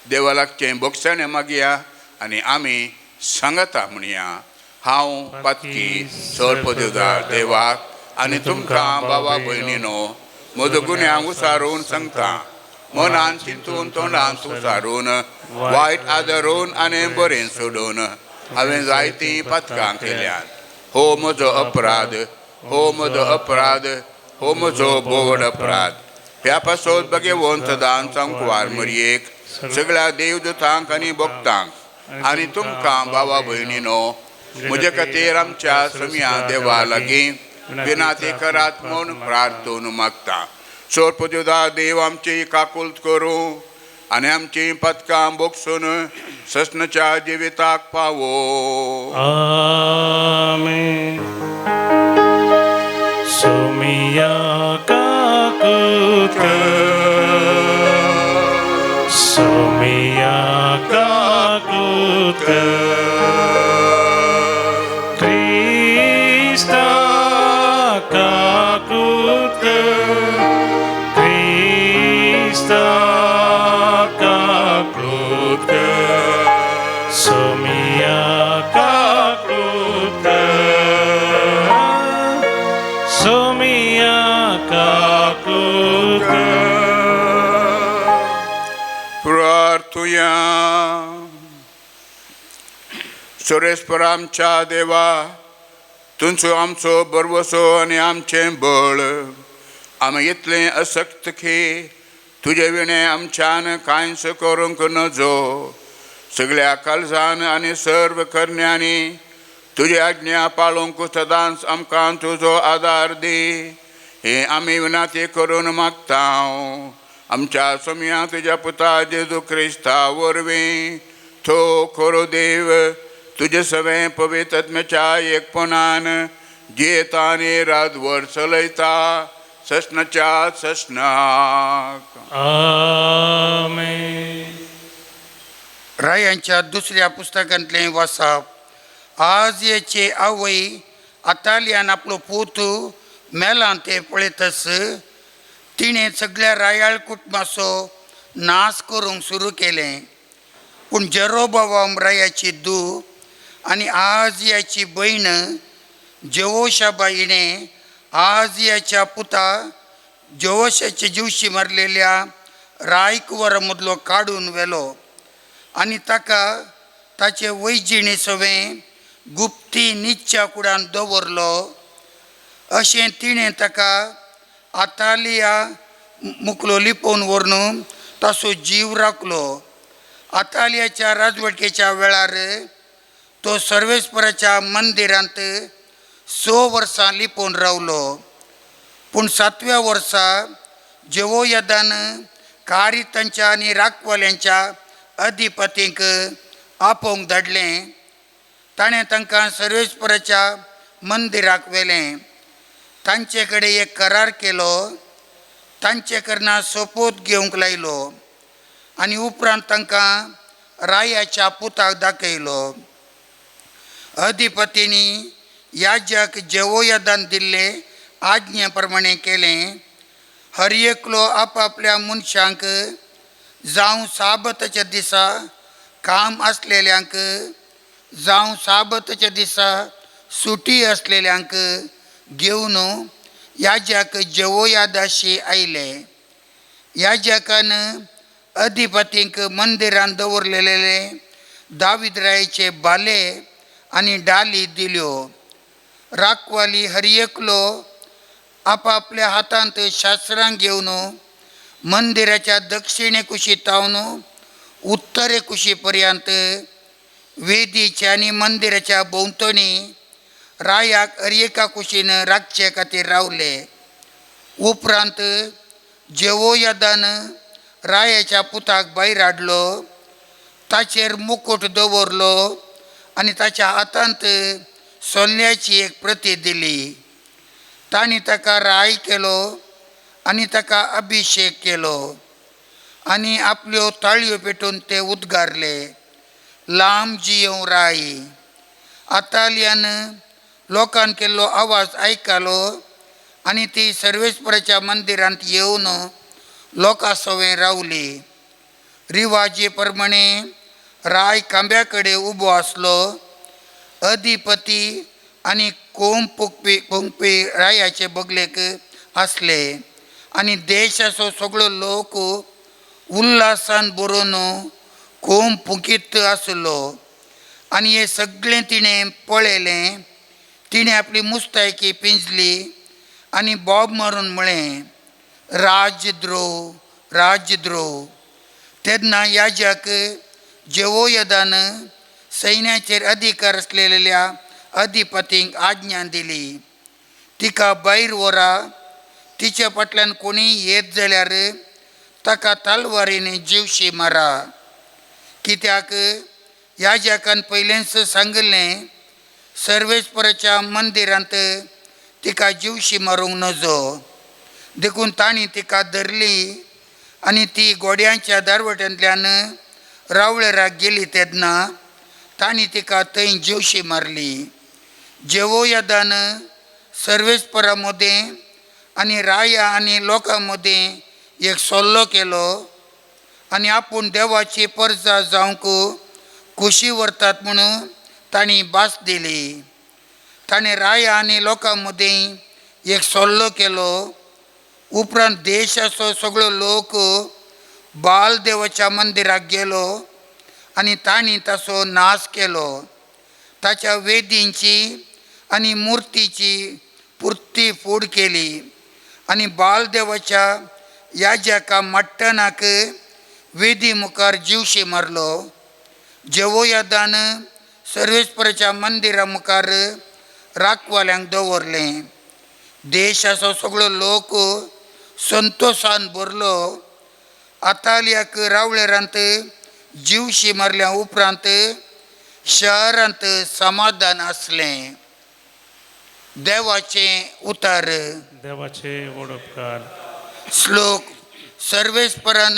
देवा लागचें बोगसणें मागया आनी आमी सांगता म्हणया, हांव पातकी चड पदवदार देवाक आनी तुमकां बाबा भयणीनो म्हजो गुन्यांव उसारून सांगता. मनान चिंतून, तोंडान उसारून, वायट आदरून आनी बरें सोडून हांवें जायतीं पथकां केल्यात. हो म्हजो अपराध, हो म्हजो अपराध, हो म्हजो बोवड अपराध. ह्या पासत बगेवंत दान सांकवार मरयेक, सगळ्या देवदूतांक आनी भक्तांक आनी तुमकां बाबा भयणीनो म्हजे खातीर आमच्या समिया देवा लागीं विनाती करात म्हूण प्रार्थून मागता. चोर पुजुदा देव आमची काकुल्त करूं आनी आमची पथकां बोगसून सस्नच्या जिविताक पावो. आमेन. सोमिया काकुत कर, सोमिया काकुत कर, क्रिस्ता काकुत कर, क्रिस्ता काकुत कर, सोमिया काकुत कर, सोमिया काकुत कर. प्रार्थुया. सुरेश्वर आमच्या देवा, तुमचो आमचो बरवसो आनी आमचें बळ, आमी इतलें असक्त की तुजे विणें आमच्यान कांयच करूंक नजो. सगळ्या काळजान आनी सर्व करण्यांनी तुजी आज्ञा पाळूंक सदांच आमकां तुजो आदार दी, हें आमी विनाती करून मागता आमच्या सोम्या तुज्या पुता जेजू क्रिस्ता वरवीं. तो खरो देव तुजे सवें पवित्र आत्म्याच्या एकपणान जियेता आनी रातभर चलयता ससनाच्या ससनाक. आमेन. रायांच्या दुसऱ्या पुस्तकांतलें वाचप. आजयेचे आवय आतालियान आपलो पूत मेलां तें पळयतच तिणें सगळ्या रायाळ कुटुंबाचो नाश करूंक सुरू केलें. पूण जेरोबावाम रायाची धूव आनी आजियाची भयण जेवोशाबा हिणें आजियाच्या पुता जोवशाचे जिवशी मारलेल्या रायकुंवरा मदलो काडून व्हेलो आनी ताका ताचे वैजिणे सवें गुप्ती निच्च्या कुडान दवरलो. अशें तिणें ताका आतालिया मुकलो लिपोवन व्हरून ताचो जीव राखलो. आतालियाच्या राजवटकेच्या वेळार तो सर्वेस्पराच्या मंदिरांत 6 वर्सां लिपोवन रावलो. पूण 7व्या वर्सा जेवोयदान कारितांच्या आनी राखवाल्यांच्या अधिपतींक आपोवंक धाडलें. ताणें तांकां सर्वेस्पराच्या मंदिराक व्हेलें. तांचे कडेन एक करार केलो, तांचे कडना सोपूत घेवंक लायलो आनी उपरांत तांकां रायाच्या पुताक दाखयलो. अधिपतींनी याजक जेवोयदान दिल्ले आज्ञे प्रमाणे केलें. हर एकलो आपापल्या मनशांक जावं साबताच्या दिसा काम आसलेल्यांक, जावं साबताच्या दिसा सुटी आसलेल्यांक घेवन याजक जेवोयादाशी आयले. याजकान अधिपतींक मंदिरान दवरलेले दावीद रायाचे बाले आनी डाली दिल्यो. राखवाली हर एकलो आपापल्या हातांत शास्त्रां घेवन मंदिराच्या दक्षिणे कुशी तावन उत्तरे कुशी पर्यंत वेदीच्या आनी मंदिराच्या भोंवतणी रायाक हर एका कुशीन राखचे खातीर रावले. उपरांत जेवोयदान रायाच्या पुताक भायर हाडलो, ताचेर मुकूट दवरलो आनी ताच्या हातांत सोल्ल्याची एक प्रती दिली. तांणी ताका राय केलो आनी ताका अभिशेक केलो आनी आपल्यो ताळयो पेटून ते उद्गारले, लांब जियों राय. आतालियान लोकान केल्लो आवाज आयकलो आनी ती सर्वेस्पराच्या मंदिरांत येवन लोकां सवें रावली. रिवाजे प्रमाणे राय खांब्या कडेन उबो आसलो. अधिपती आनी कोंब पुंकपी रायाचे बगलेक आसले आनी देशाचो सगळो लोक उल्हासान भरून कोंब फुंकीत आसलो. आनी हें सगळें तिणें पळयलें. तिणें आपली मुस्तायकी पिंजली आनी बोब मारून म्हळें, राजद्रोह, राजद्रोह. तेन्ना याजक जेवोयदान सैन्याचेर अधिकार आसलेल्या अधिपतींक आज्ञा दिली, तिका भायर व्हरा, तिच्या फाटल्यान कोणीय येत जाल्यार ताका तलवारीन जिवशी मारा. कित्याक याजकान पयलेंच सांगिल्लें, सर्वेस्पराच्या मंदिरांत तिका जिवशी मारूंक नजो. देखून तांणी तिका धरली आनी ती गोड्यांच्या दारवट्यांतल्यान रावळेराक गेली. तेन्ना तांणी तिका थंय जिवशी मारली. जेवोयदान सर्वेस्परा मदें आनी राया आनी लोकां मदें एक सल्लो केलो आनी आपूण देवाची परजा जावंक खुशी व्हरतात म्हणून तांणी भास दिली. ताणें राया आनी लोकां मदें एक सल्लो केलो. उपरांत देशाचो सगळो लोक बाल देवाच्या मंदिराक गेलो आनी तांणी ताचो नाश केलो. ताच्या वेदींची आनी मुर्तीची पुर्ती फोड केली आनी बालदेवाच्या याजका मट्टनाक वेदी मुखार जिवशी मारलो. जेवोयदान सर्वेस्पराच्या मंदिरा मुखार राखवाल्यांक दवरलें. देशाचो सगळो लोक संतोशान भरलो. आतालियाक रावळेरांत जिवशी मारल्या उपरांत शहरांत समाधान आसलें. देवाचें उतार. देवाचे व्हड उपकार. श्लोक. सर्वेस्परान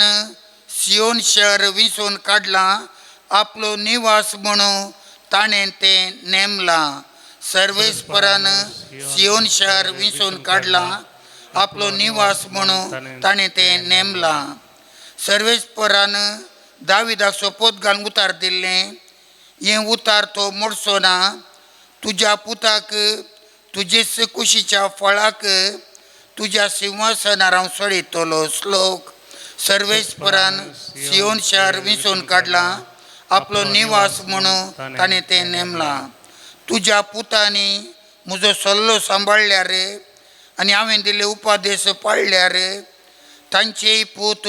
सियोन शहर विंचून काडलां, आपलो निवास म्हणून ताणें तें नेमलां. सर्वेस्परान सियोन शहर विंचून काडलां, आपलो निवास म्हणून ताणें तें नेमलां. सर्वेस्परान दाविदाक सोपोत घालून उतार दिल्लें, हें उतार तो मोडचो ना. तुज्या पुताक तुजेच कुशीच्या फळाक तुज्या सिंहासनार हांव चडयतलो. श्लोक. सर्वेस्परान सियोन शार विंचून काडलां, आपलो निवास म्हणून ताणें तें नेमलां. तुज्या पुतांनी म्हजो सल्लो सांबाळ्ळ्यार आनी हांवें दिल्ले उपदेश पाळ्ळ्यार तांचेय पूत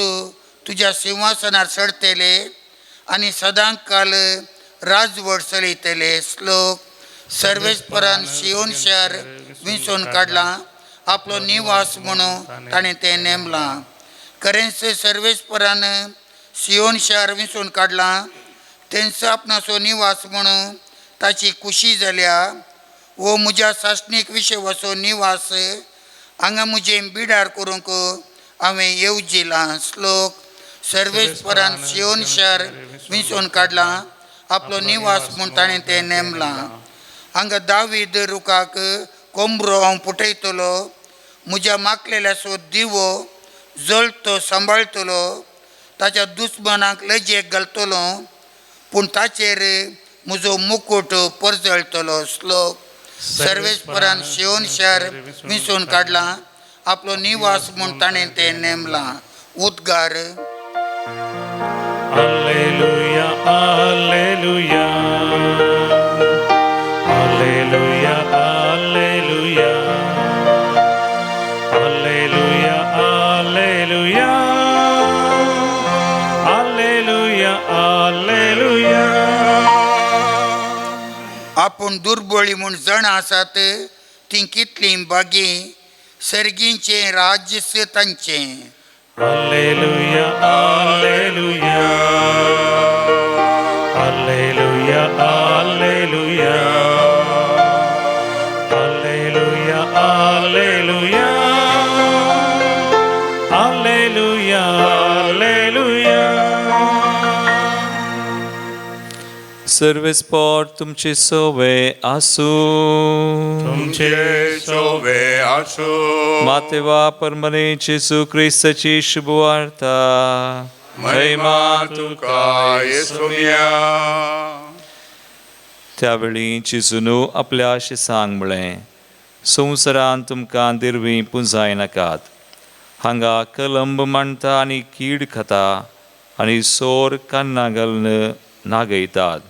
तुज्या सिंहासनार चडतले आनी सदांच काल राजवट चलयतले. श्लोक. सर्वेस्परान सियोन शार विंचून काडलां, आपलो निवास म्हणून ताणें तें नेमलां. खरेंच सर्वेस्परान सियोन शार विंचून काडलां, तेंचो आपणाचो निवास म्हणून ताची खुशी जाल्या. वो म्हज्या सासणीक विशवाचो निवास, हांगा म्हजें बिडार करूंक हांवें येवजिलां. श्लोक. सर्वेस्परान सियोन शार विंचून काडलां, आपलो निवास म्हूण ताणें तें नेमलां. हांगा दावीद रुखाक कोंबरो हांव पुटयतलो, म्हज्या माकलेल्याचो दिवो जळतो सांबाळटलो, ताच्या दुस्मानाक लजेक घालतलो, पूण ताचेर म्हजो मुकूट परजळटलो. श्लोक. सर्वेस्परान सियोन शार विंचून काडलां, आपलो निवास म्हूण ताणें तें नेमलां. उद्गार. Alleluia, alleluia, alleluia, alleluia, alleluia, alleluia, alleluia, alleluia. आपूण दुर्बळी म्हूण जाणां आसात तीं कितलीं बागी, सर्गींचें राज्य तांचें. Alleluia, alleluia, alleluia, alleluia, alleluia, alleluia, alleluia, alleluia. सर्वेस्पोर तुमचे सोवे आसूं. तुमचे सोवे आसूं. मातेवा परमने जेजू क्रिस्ताची शुभवार्ता. महिमा तुका येसुम्या. त्यावेळी जेजून आपल्या शिसांक म्हळें, संवसारांत तुमकां दिरवीं पुंजाय नाकात. हांगा कलंब मांडटा आनी कीड खाता आनी सोर कान्ना घालून नागयतात.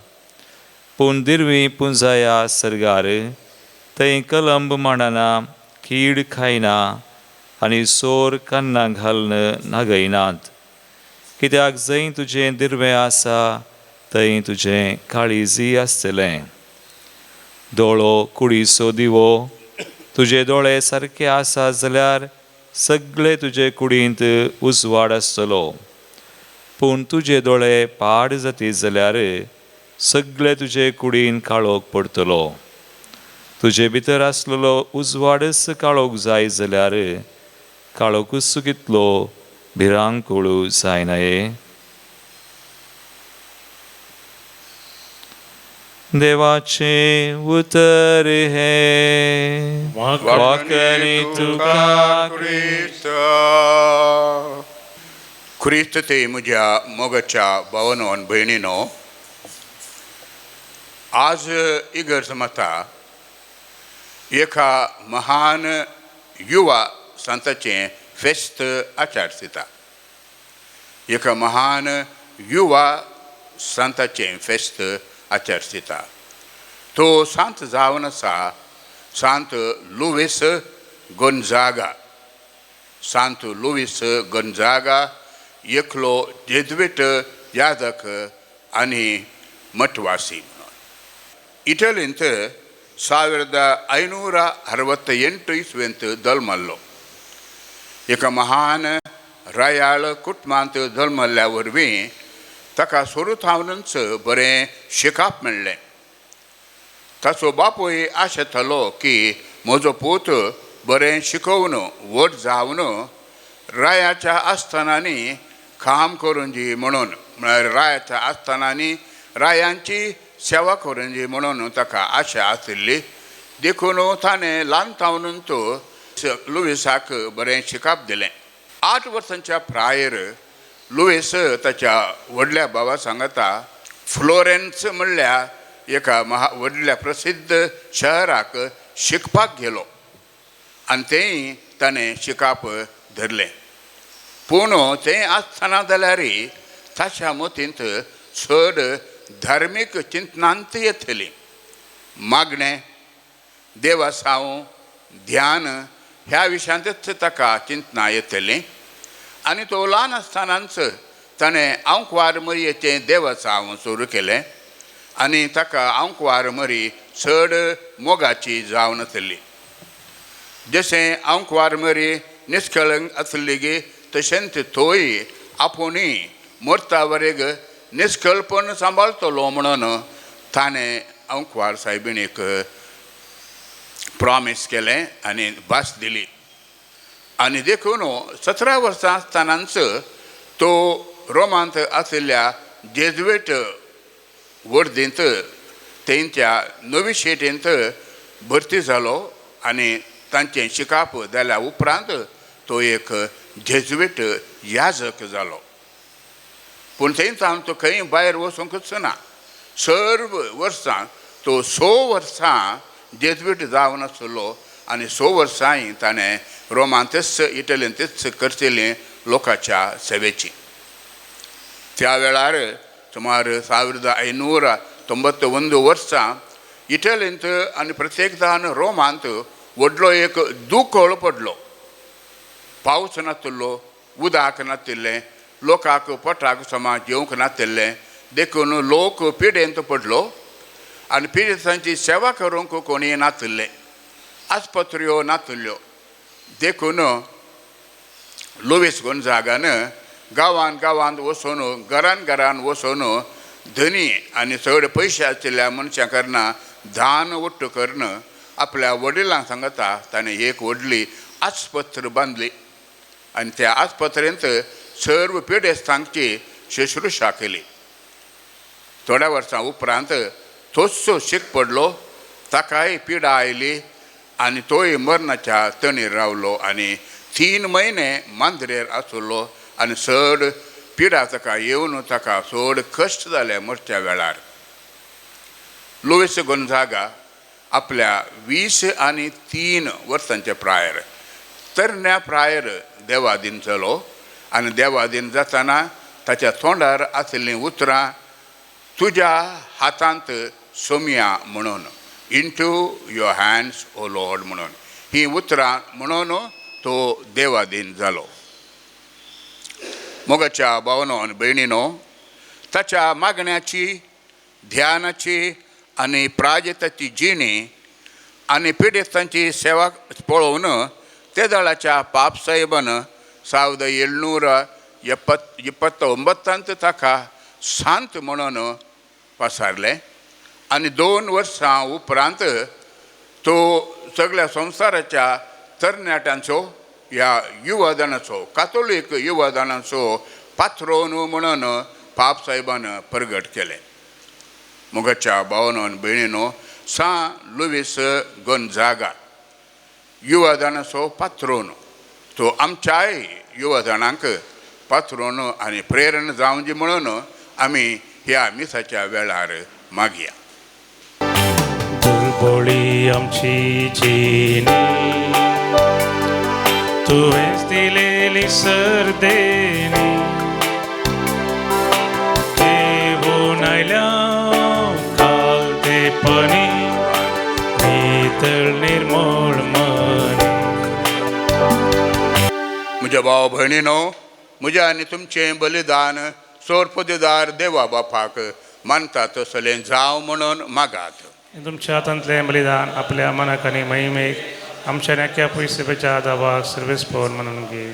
पूण दिरवीं पुंजाया सर्गार, थंय कलंब मांडना, कीड खायना आनी सोर कान्ना घालून नागयनात. कित्याक जंय तुजें दिरवें आसा थंय तुजें काळीजय आसतलें. दोळो कुडीचो दिवो. तुजे दोळे सारके आसा जाल्यार सगळे तुजे कुडींत उजवाड आसतलो. पूण तुजे दोळे पाड जातीत जाल्यार सगळे तुजे कुडीन काळोख पडटलो. तुजे भितर आसलेलो उजवाडच काळोख जाय जाल्यार काळोखूच कितलो भिरांकूळ जायना ये. देवाचें उतर हें. वाकणी तुका क्रिस्त क्रिस्त ते म्हज्या मोगाच्या भावानो आनी भयणीनो, आज इगर्ज माता एका महान युवा संताचें फेस्त आचरिता. एका महान युवा संताचें फेस्त आचरिता. तो सांत जावन आसा सांत लुवीस गोंजागा. सांत लुवीस गोंजागा एकलो जेज्विट यादक आनी मठवासी म्हणून इटलींत 1568 इस्वेंत जल्मल्लो. एका महान रायाळ कुटुंबांत जल्मल्ल्या वरवीं ताका सुरू थावनच बरें शिकप मेळ्ळें. ताचो बापूय आशेतालो की म्हजो पूत बरें शिकोवन व्हड जावन रायाच्या आस्थानांनी काम करून जी म्हणून, म्हळ्यार रायाच्या आस्थानांनी रायांची सेवा करून जी म्हणून ताका आशा आशिल्ली. देखून ताणें ल्हान थावन तो लुवीसाक बरें शिकप दिलें. 8 वर्सांच्या प्रायर लुवीस ताच्या व्हडल्या भावा सांगता फ्लोरेन्स म्हणल्या एका महा व्हडल्या प्रसिद्ध शहराक शिकपाक गेलो आनी थंय ताणें शिकाप धरलें. पूण तें आसतना जाल्यार ताच्या मतींत चड धार्मीक चिंतनांत येतली. मागणें, देवासांव, ध्यान ह्या विशयांतच ताका चिंतनां येतलीं. आनी तो ल्हान आसतनाच ताणें आंकवार मरयेचें देवसांव सुरू केलें आनी ताका आंकवार मरी चड मोगाची जावन आसली. जशें आंकवार मरी निश्कळंक आसली गी तशेंच तोय आपुणूय मरता वरेग निश्कळपण सांबाळटलो म्हणून ताणें आंकवार सायबिणीक प्रॉमीस केलें आनी भास दिली. आनी देखून 17 वर्सां आसतनाच तो रोमांत आशिल्ल्या जेजुएट वर्दींत तेंच्या नवी शेटींत भरती जालो आनी तांचें शिकाप जाल्या उपरांत तो एक जेजुएट याजक जालो. पूण थंय सावन तो खंय भायर वचूंकच ना. सर्व वर्सां तो 6 वर्सां जेजुएट जावन आसलो आनी 6 वर्सांय ताणें रोमांतच इटलींतच करचेली लोकांच्या सेवेची. त्या वेळार सुमार 1591 वर्सां इटलींत आनी प्रत्येकदान रोमांत व्हडलो एक दुकळ पडलो. पावस नातिल्लो, उदक नातिल्लें, लोकांक पोटाक समा जेवंक नातिल्लें, देखून लोक पिडेंत पडलो आनी पिडेस्तांची सेवा करूंक कोणी नातिल्ले, आस्पत्र्यो नातिल्ल्यो. देखून लुवीस गोंजागान गांवान गांवांत वचून, घरान घरान वचून धनी आनी चड पयशे आशिल्ल्या मनशां कडना धान वट्ट करून आपल्या वडिलांक सांगता ताणें एक व्हडली आस्पत्र बांदली आनी त्या आस्पत्रेंत सर्व पिडेस्तांची शुश्रूषा केली. थोड्या वर्सां उपरांत तोच शीक पडलो, ताकाय पिडा आयली आनी तोय मरणाच्या तणीर रावलो आनी 3 म्हयने मांद्रेर आसलो आनी चड पिडा ताका येवन ताका चड कश्ट जाले मरच्या वेळार. लुवीस गोंजागा आपल्या 23 वर्सांच्या प्रायर, तरण्या प्रायर देवादीन जालो आनी देवादीन जातना ताच्या तोंडार आशिल्लीं उतरां तुज्या हातांत सोमया म्हणून, into your hands O Lord म्हणून, ही उतरां म्हणून तो देवादीन जालो. मोगाच्या भावनो आनी भयणीनो, ताच्या मागण्याची, ध्यानाची आनी प्राजताची जिणी आनी पिडेस्तांची सेवा पळोवन ते दळाच्या पापसाहेबान 1729 ताका शांत म्हणून पसारलें आनी 2 वर्सां उपरांत तो सगळ्या संवसाराच्या तरणाट्यांचो ह्या युवादानाचो, कातोलीक युवादानाचो पात्रोन म्हणून पापसाहेबान प्रगट केलें. मोगाच्या भावनो आनी भयणीनो, सां लुवीस गोंजागा युवादानाचो पात्रोन तो आमच्याय युवादानांक पात्रोन आनी प्रेरणा जावची म्हणून आमी ह्या मिसाच्या वेळार मागया. दुर्बोळी आमची जिणी तुवेंच दिलेली सर्देनी, देवून आयल्या काल ते पनी नितळ निर्मळ मनी. म्हज्या भाव भयणीनो, म्हज्या आनी तुमचें बलिदान सोरपदेदार देवा बापाक मानता तसलें जावं म्हणून मागात. तुमच्या हातांतलें बलिदान आपल्या मनाक आनी महिमेक आमच्या नाक्या पयशेच्या दावाक सर्वेस पवन म्हणून घे.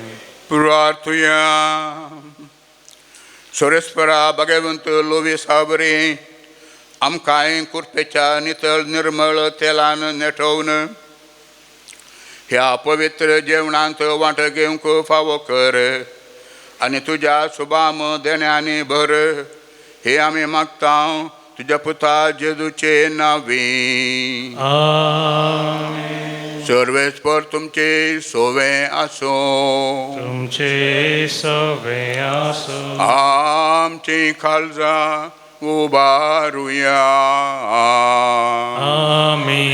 प्रार्थुया. सोरेस्परा भगवंत लोवी साबरी आमकांय कुर्पेच्या नितळ निर्मळ तेलान नेटोवन ह्या पवित्र जेवणांत वांटो घेवंक फावो कर आनी तुज्या सुबाम देण्यांनी भर, हे आमी मागता तुज्या पुता जेजूचे नांवी. आमेन. सर्वेस्पर तुमचे सोवे आसूं. तुमचे सोवे आसूं. आमची काळजां उबारुया. आमी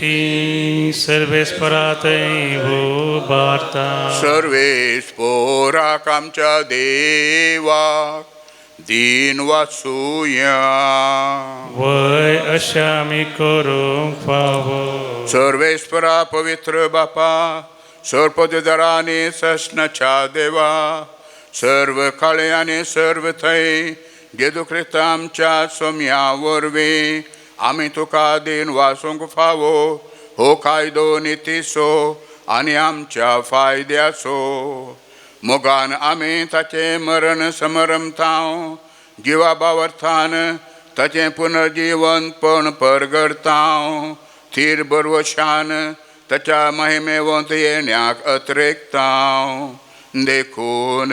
ती सर्वेस्परातय उबारता. सर्वेस पोराक आमच्या देवाक दीन वाचुया. वय अशें आमी करूंक फावो. सर्वेस्परा पवित्र बापा, सर्पदरा आनी सस्नाच्या देवा, सर्व काळे आनी सर्व थंय जेजू क्रिस्त आमच्या सोम्या वरवीं आमी तुका दीन वासूंक फावो. हो कायदो नितीचो आनी आमच्या फायद्याचो. मोगान आमी ताचें मरण समरमतांव, जिवा बावर्थान ताचें पुनर्जिवनपण परगडतांव, थीर बरवशान ताच्या महिमेवंत येण्याक अत्रेकतांव. देखून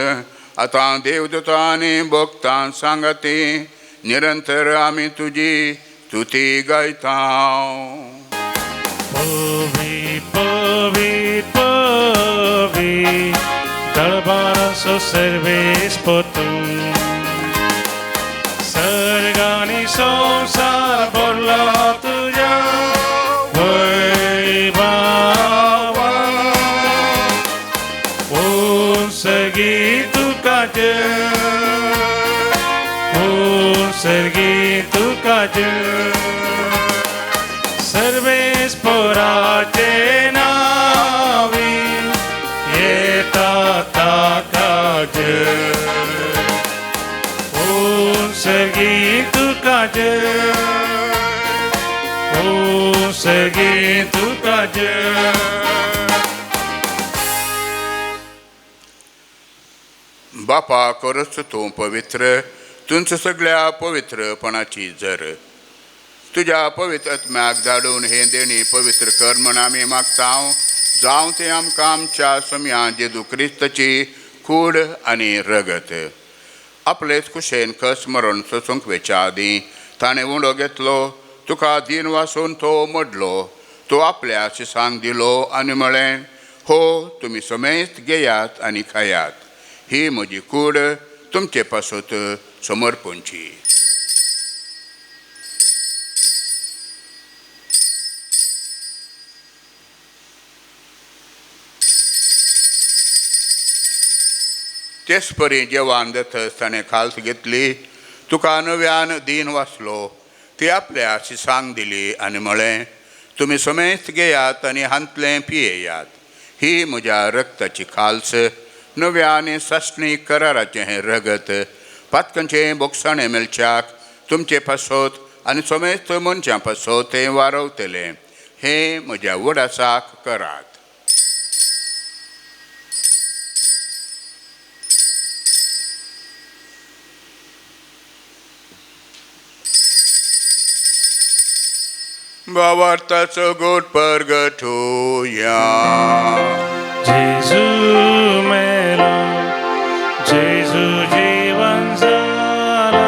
आतां देवदूतां आनी भक्तां सांगाती निरंतर आमी तुजी स्तुती गायतांव. पवी पवी पवी दळबाराचो सर्वेस्पर तूं, सर्ग आनी संवसार भरला तुज्या वैभवान. उंचगी तुका जय, उंचगी तुका जय, सर्वेस्पराचे नावी येता ताका जय. उंचगी तुका जय, उंचगी तुका जय. बापा करच तूं पवित्र, तुमच्या सगळ्या पवित्रपणाची जर तुज्या पवित्र आत्म्याक धाडून हें देणी पवित्र कर म्हण आमी मागता. जावं तें आमकां आमच्या सम्या जेजू क्रिस्ताची कूड आनी रगत. आपलेच कुशेन कस मरण सोसूंक वेच्या आदीं ताणें उंडो घेतलो, तुका दीन वासून तो मोडलो, तो आपल्या शिसांक दिलो आनी म्हळें, हो तुमी समेस्त घेयात आनी खायात, ही म्हजी कूड तुमचे पासत समर्पणची. तेच परी जेवान जातच ताणें खाल्स घेतली, तुका नव्यान दीन वाचलो, ती आपल्या शिसांक दिली आनी म्हळें, तुमी समेस्त घेयात आनी हांतलें पियेयात, ही म्हज्या रक्ताची खाल्स, नव्या आनी सासणी कराराचें हें रगत, पातकांचें बोगसाणें मेळच्याक तुमचे पासत आनी समेस्त मनशां पासत तें वारवतलें. हें म्हज्या वडासाक करात. भावार्थाचो गोड परगटुया. जेजू मेलो, जेजू जीवन जाला,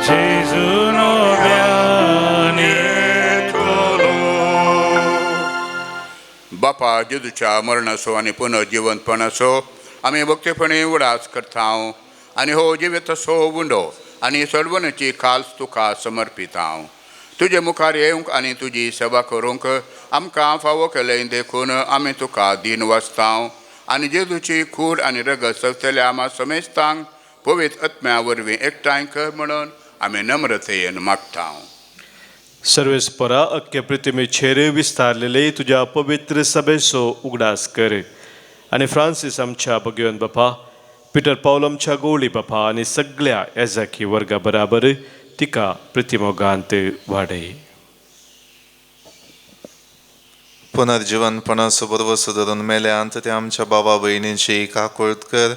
जेजू नव्यान येतलो. बापा जेजूच्या मरणाचो आनी पुनर्जिवंतपणाचो आमी भक्तीपणी उडास करता आनी हो जिविताचो उंडो आनी सडवणेची खाल्स तुका समर्पिता. तुजे मुखार येवंक आनी तुजी सेवा करूंक आमकां फावो केलें देखून आमी तुका दीन वाचता आनी जेजूची कूड आनी रगत सगल्या आमा समेस्तांक पवित्र आत्म्या वरवीं एकठांय कर म्हणून आमी नम्रतेन मागता. सर्वेस्परा अख्खे प्रतिमेचेर विस्तारलेले तुज्या पवित्र सभेचो उगडास कर आनी फ्रांसीस आमच्या भगवंत बापा, पिटर पावल आमच्या गोवळी बापा आनी सगळ्या एजाकी वर्गा बराबर तिका प्रतिमोगांत वाडय. पुनर्जिवनपणाचो बरवसो धरून मेल्यांत ते आमच्या बाबा भयणींची काकुळट कर,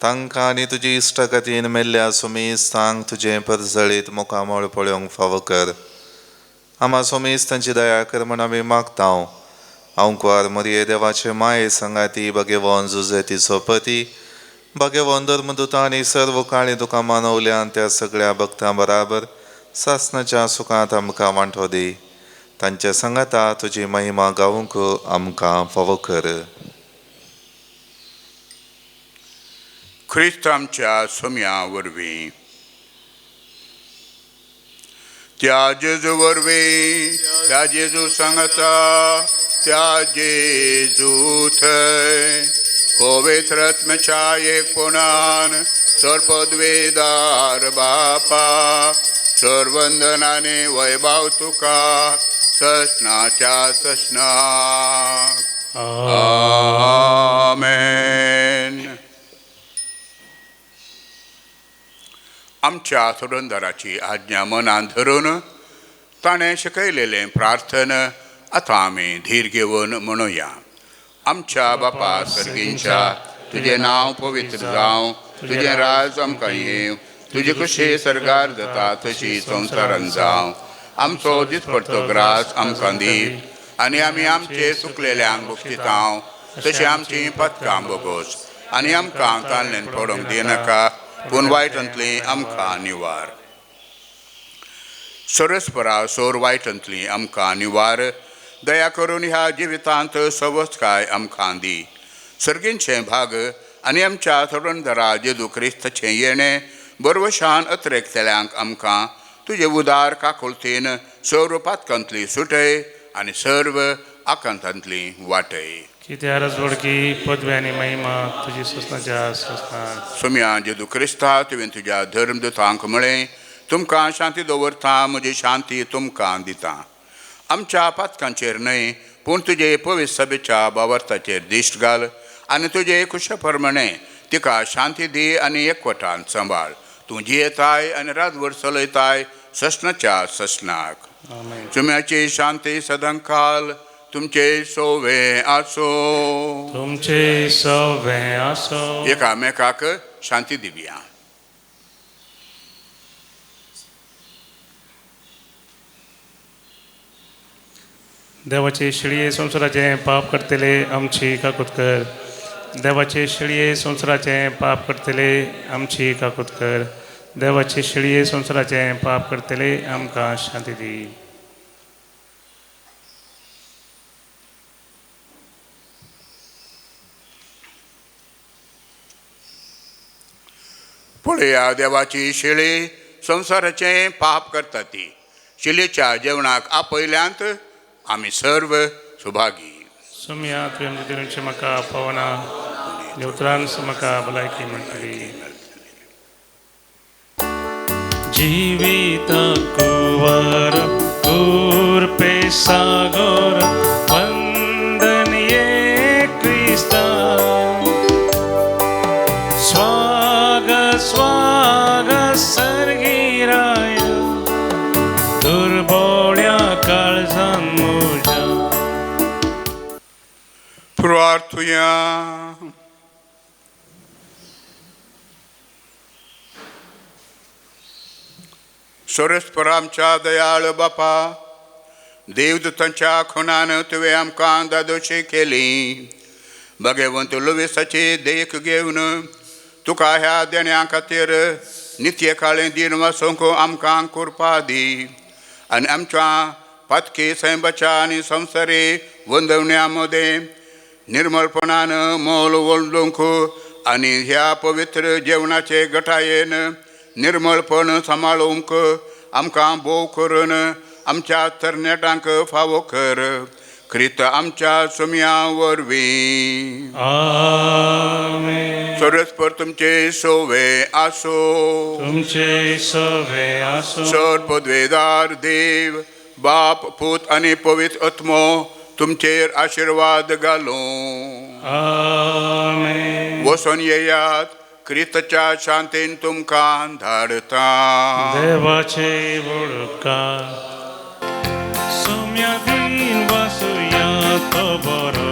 तांकां आनी तुजी इश्टागतीन मेल्ल्या सोमेस्तांक तुजें परजळीत मुखामळ पळोवंक फावो कर. आमा सोमेस्तांची दया कर म्हण आमी मागता. आंकवार मरिये देवाचे माये सांगाती भगेवन जुजे तिचो पती भगेवन धर्मदुतां आनी सर्व काळी तुका मानवल्यान त्या सगळ्या भक्तां बराबर सासणाच्या सुखांत आमकां वांटो दी. तांच्या सांगाता तुजी महिमा गावूंक आमकां फावो कर. क्रिस्त आमच्या सोम्या वरवीं. त्या जेजू वरवीं, त्या जेजू सांगता, त्या जेजू थंय पवित्र आत्म्याच्या एकपणान सर्पद्वेदार बापा सर्वंदनाने वैभव तुका ससनाच्या ससनाक. आमेन. आमच्या सोडणदाराची आज्ञा मनान धरून ताणें शिकयलेलें प्रार्थन आतां आमी धीर घेवन म्हणुया. आमच्या बापा सर्गींच्या, तुजें नांव पवित्र जावं, तुजें राज आमकां येवं, तुजी कशी सर्गार जाता तशी संवसारान जावं. आमचो दिसपडतो ग्रास आमकां दी आनी आमी आमचे चुकलेल्यांक बक्षितांव तशें आमचीं पथकां बोगोस आनी आमकां ताल्ल्यान पडोवंक दिनाका, पूण वायटांतली आमकां निवार. सरस्परा सोर वायटांतली आमकां निवार. दया करून ह्या जिवितांत सवस्काय आमकां दी. सर्गींचें भाग आनी आमच्या सोडणदारा जेजू क्रिस्ताचें येणें बरवशान अत्रेकतल्यांक आमकां तुजे उदार काकुळतीन सर्व पातकांतली सुटय आनी सर्व आकांतांतली वाटय. कित्याक रजवडकी पदवी आनी महिमा तुजी ससनाच्या ससनाक. सोम्या जेजू क्रिस्ता, तुवें तुज्या धर्मदूतांक म्हळें, तुमकां शांती दवरता, म्हजी शांती तुमकां दिता. आमच्या पातकांचेर न्हय पूण तुजे पवित्र सभेच्या बावर्ताचेर दिश्ट घाल आनी तुजे कुशे प्रमाणे तिका शांती दी आनी एकवटान सांबाळ. तूं जियेताय आनी रातभर चलयताय ससनाच्या ससनाक. चुम्याची शांती सदांकाल तुमचे सोवे आसो. तुमचे सोवे आसो. एकामेकाक शांती दिवया. देवाचे शिळये संवसाराचें पाप करतले आमची काकूत कर. देवाचे शिळये संवसाराचें पाप करतले आमची काकूत कर. देवाचे शिळये संवसाराचें पाप करतले आमकां शांती दी. पळया देवाची शिळी संवसाराचें पाप करता ती. शिळेच्या जेवणाक आपयल्यांत आमी सर्व सुभागी. सोम्या तुवें दिवचे म्हाका पावना, उतरान म्हाका भलायकी मेळटली. जिविताक वर कुरपे सागर वंदन ये क्रिस्ता. स्वागत स्वागत सर्गिराय दुर्बोळ्या काळजान म्हज्या. प्रार्थुया. सोरस्पर आमच्या दयाळ बापा, देवदूतांच्या खुणान तुवें आमकां दादोशी केली. भगवंत लुविसाची देख घेवन तुका ह्या देण्या खातीर नित्य काळें दिन वासूंक आमकां कृपा दी आनी आमच्या पातकी सैंबाच्या आनी संवसारी वंदवण्या मदें निर्मळपणान मोल वळडूंक आनी ह्या पवित्र जेवणाचे गटायेन निर्मळपण सांबाळूंक आमकां भोव करून आमच्या तरणाट्यांक फावो कर. क्रिस्त आमच्या सुम्या वरवीं. आमेन. सरस्पर तुमचे सोवे आसो. तुमचे सोवे आसो. सर पदवेदार देव बाप पूत आनी पवित्र आत्मो तुमचेर आशिर्वाद घालूं. आमेन. वसोन येयात, क्रिस्ताच्या शांतीन तुमकां धाडता. देवाचे वळखा सोम्या दिन वासुया तो बरो.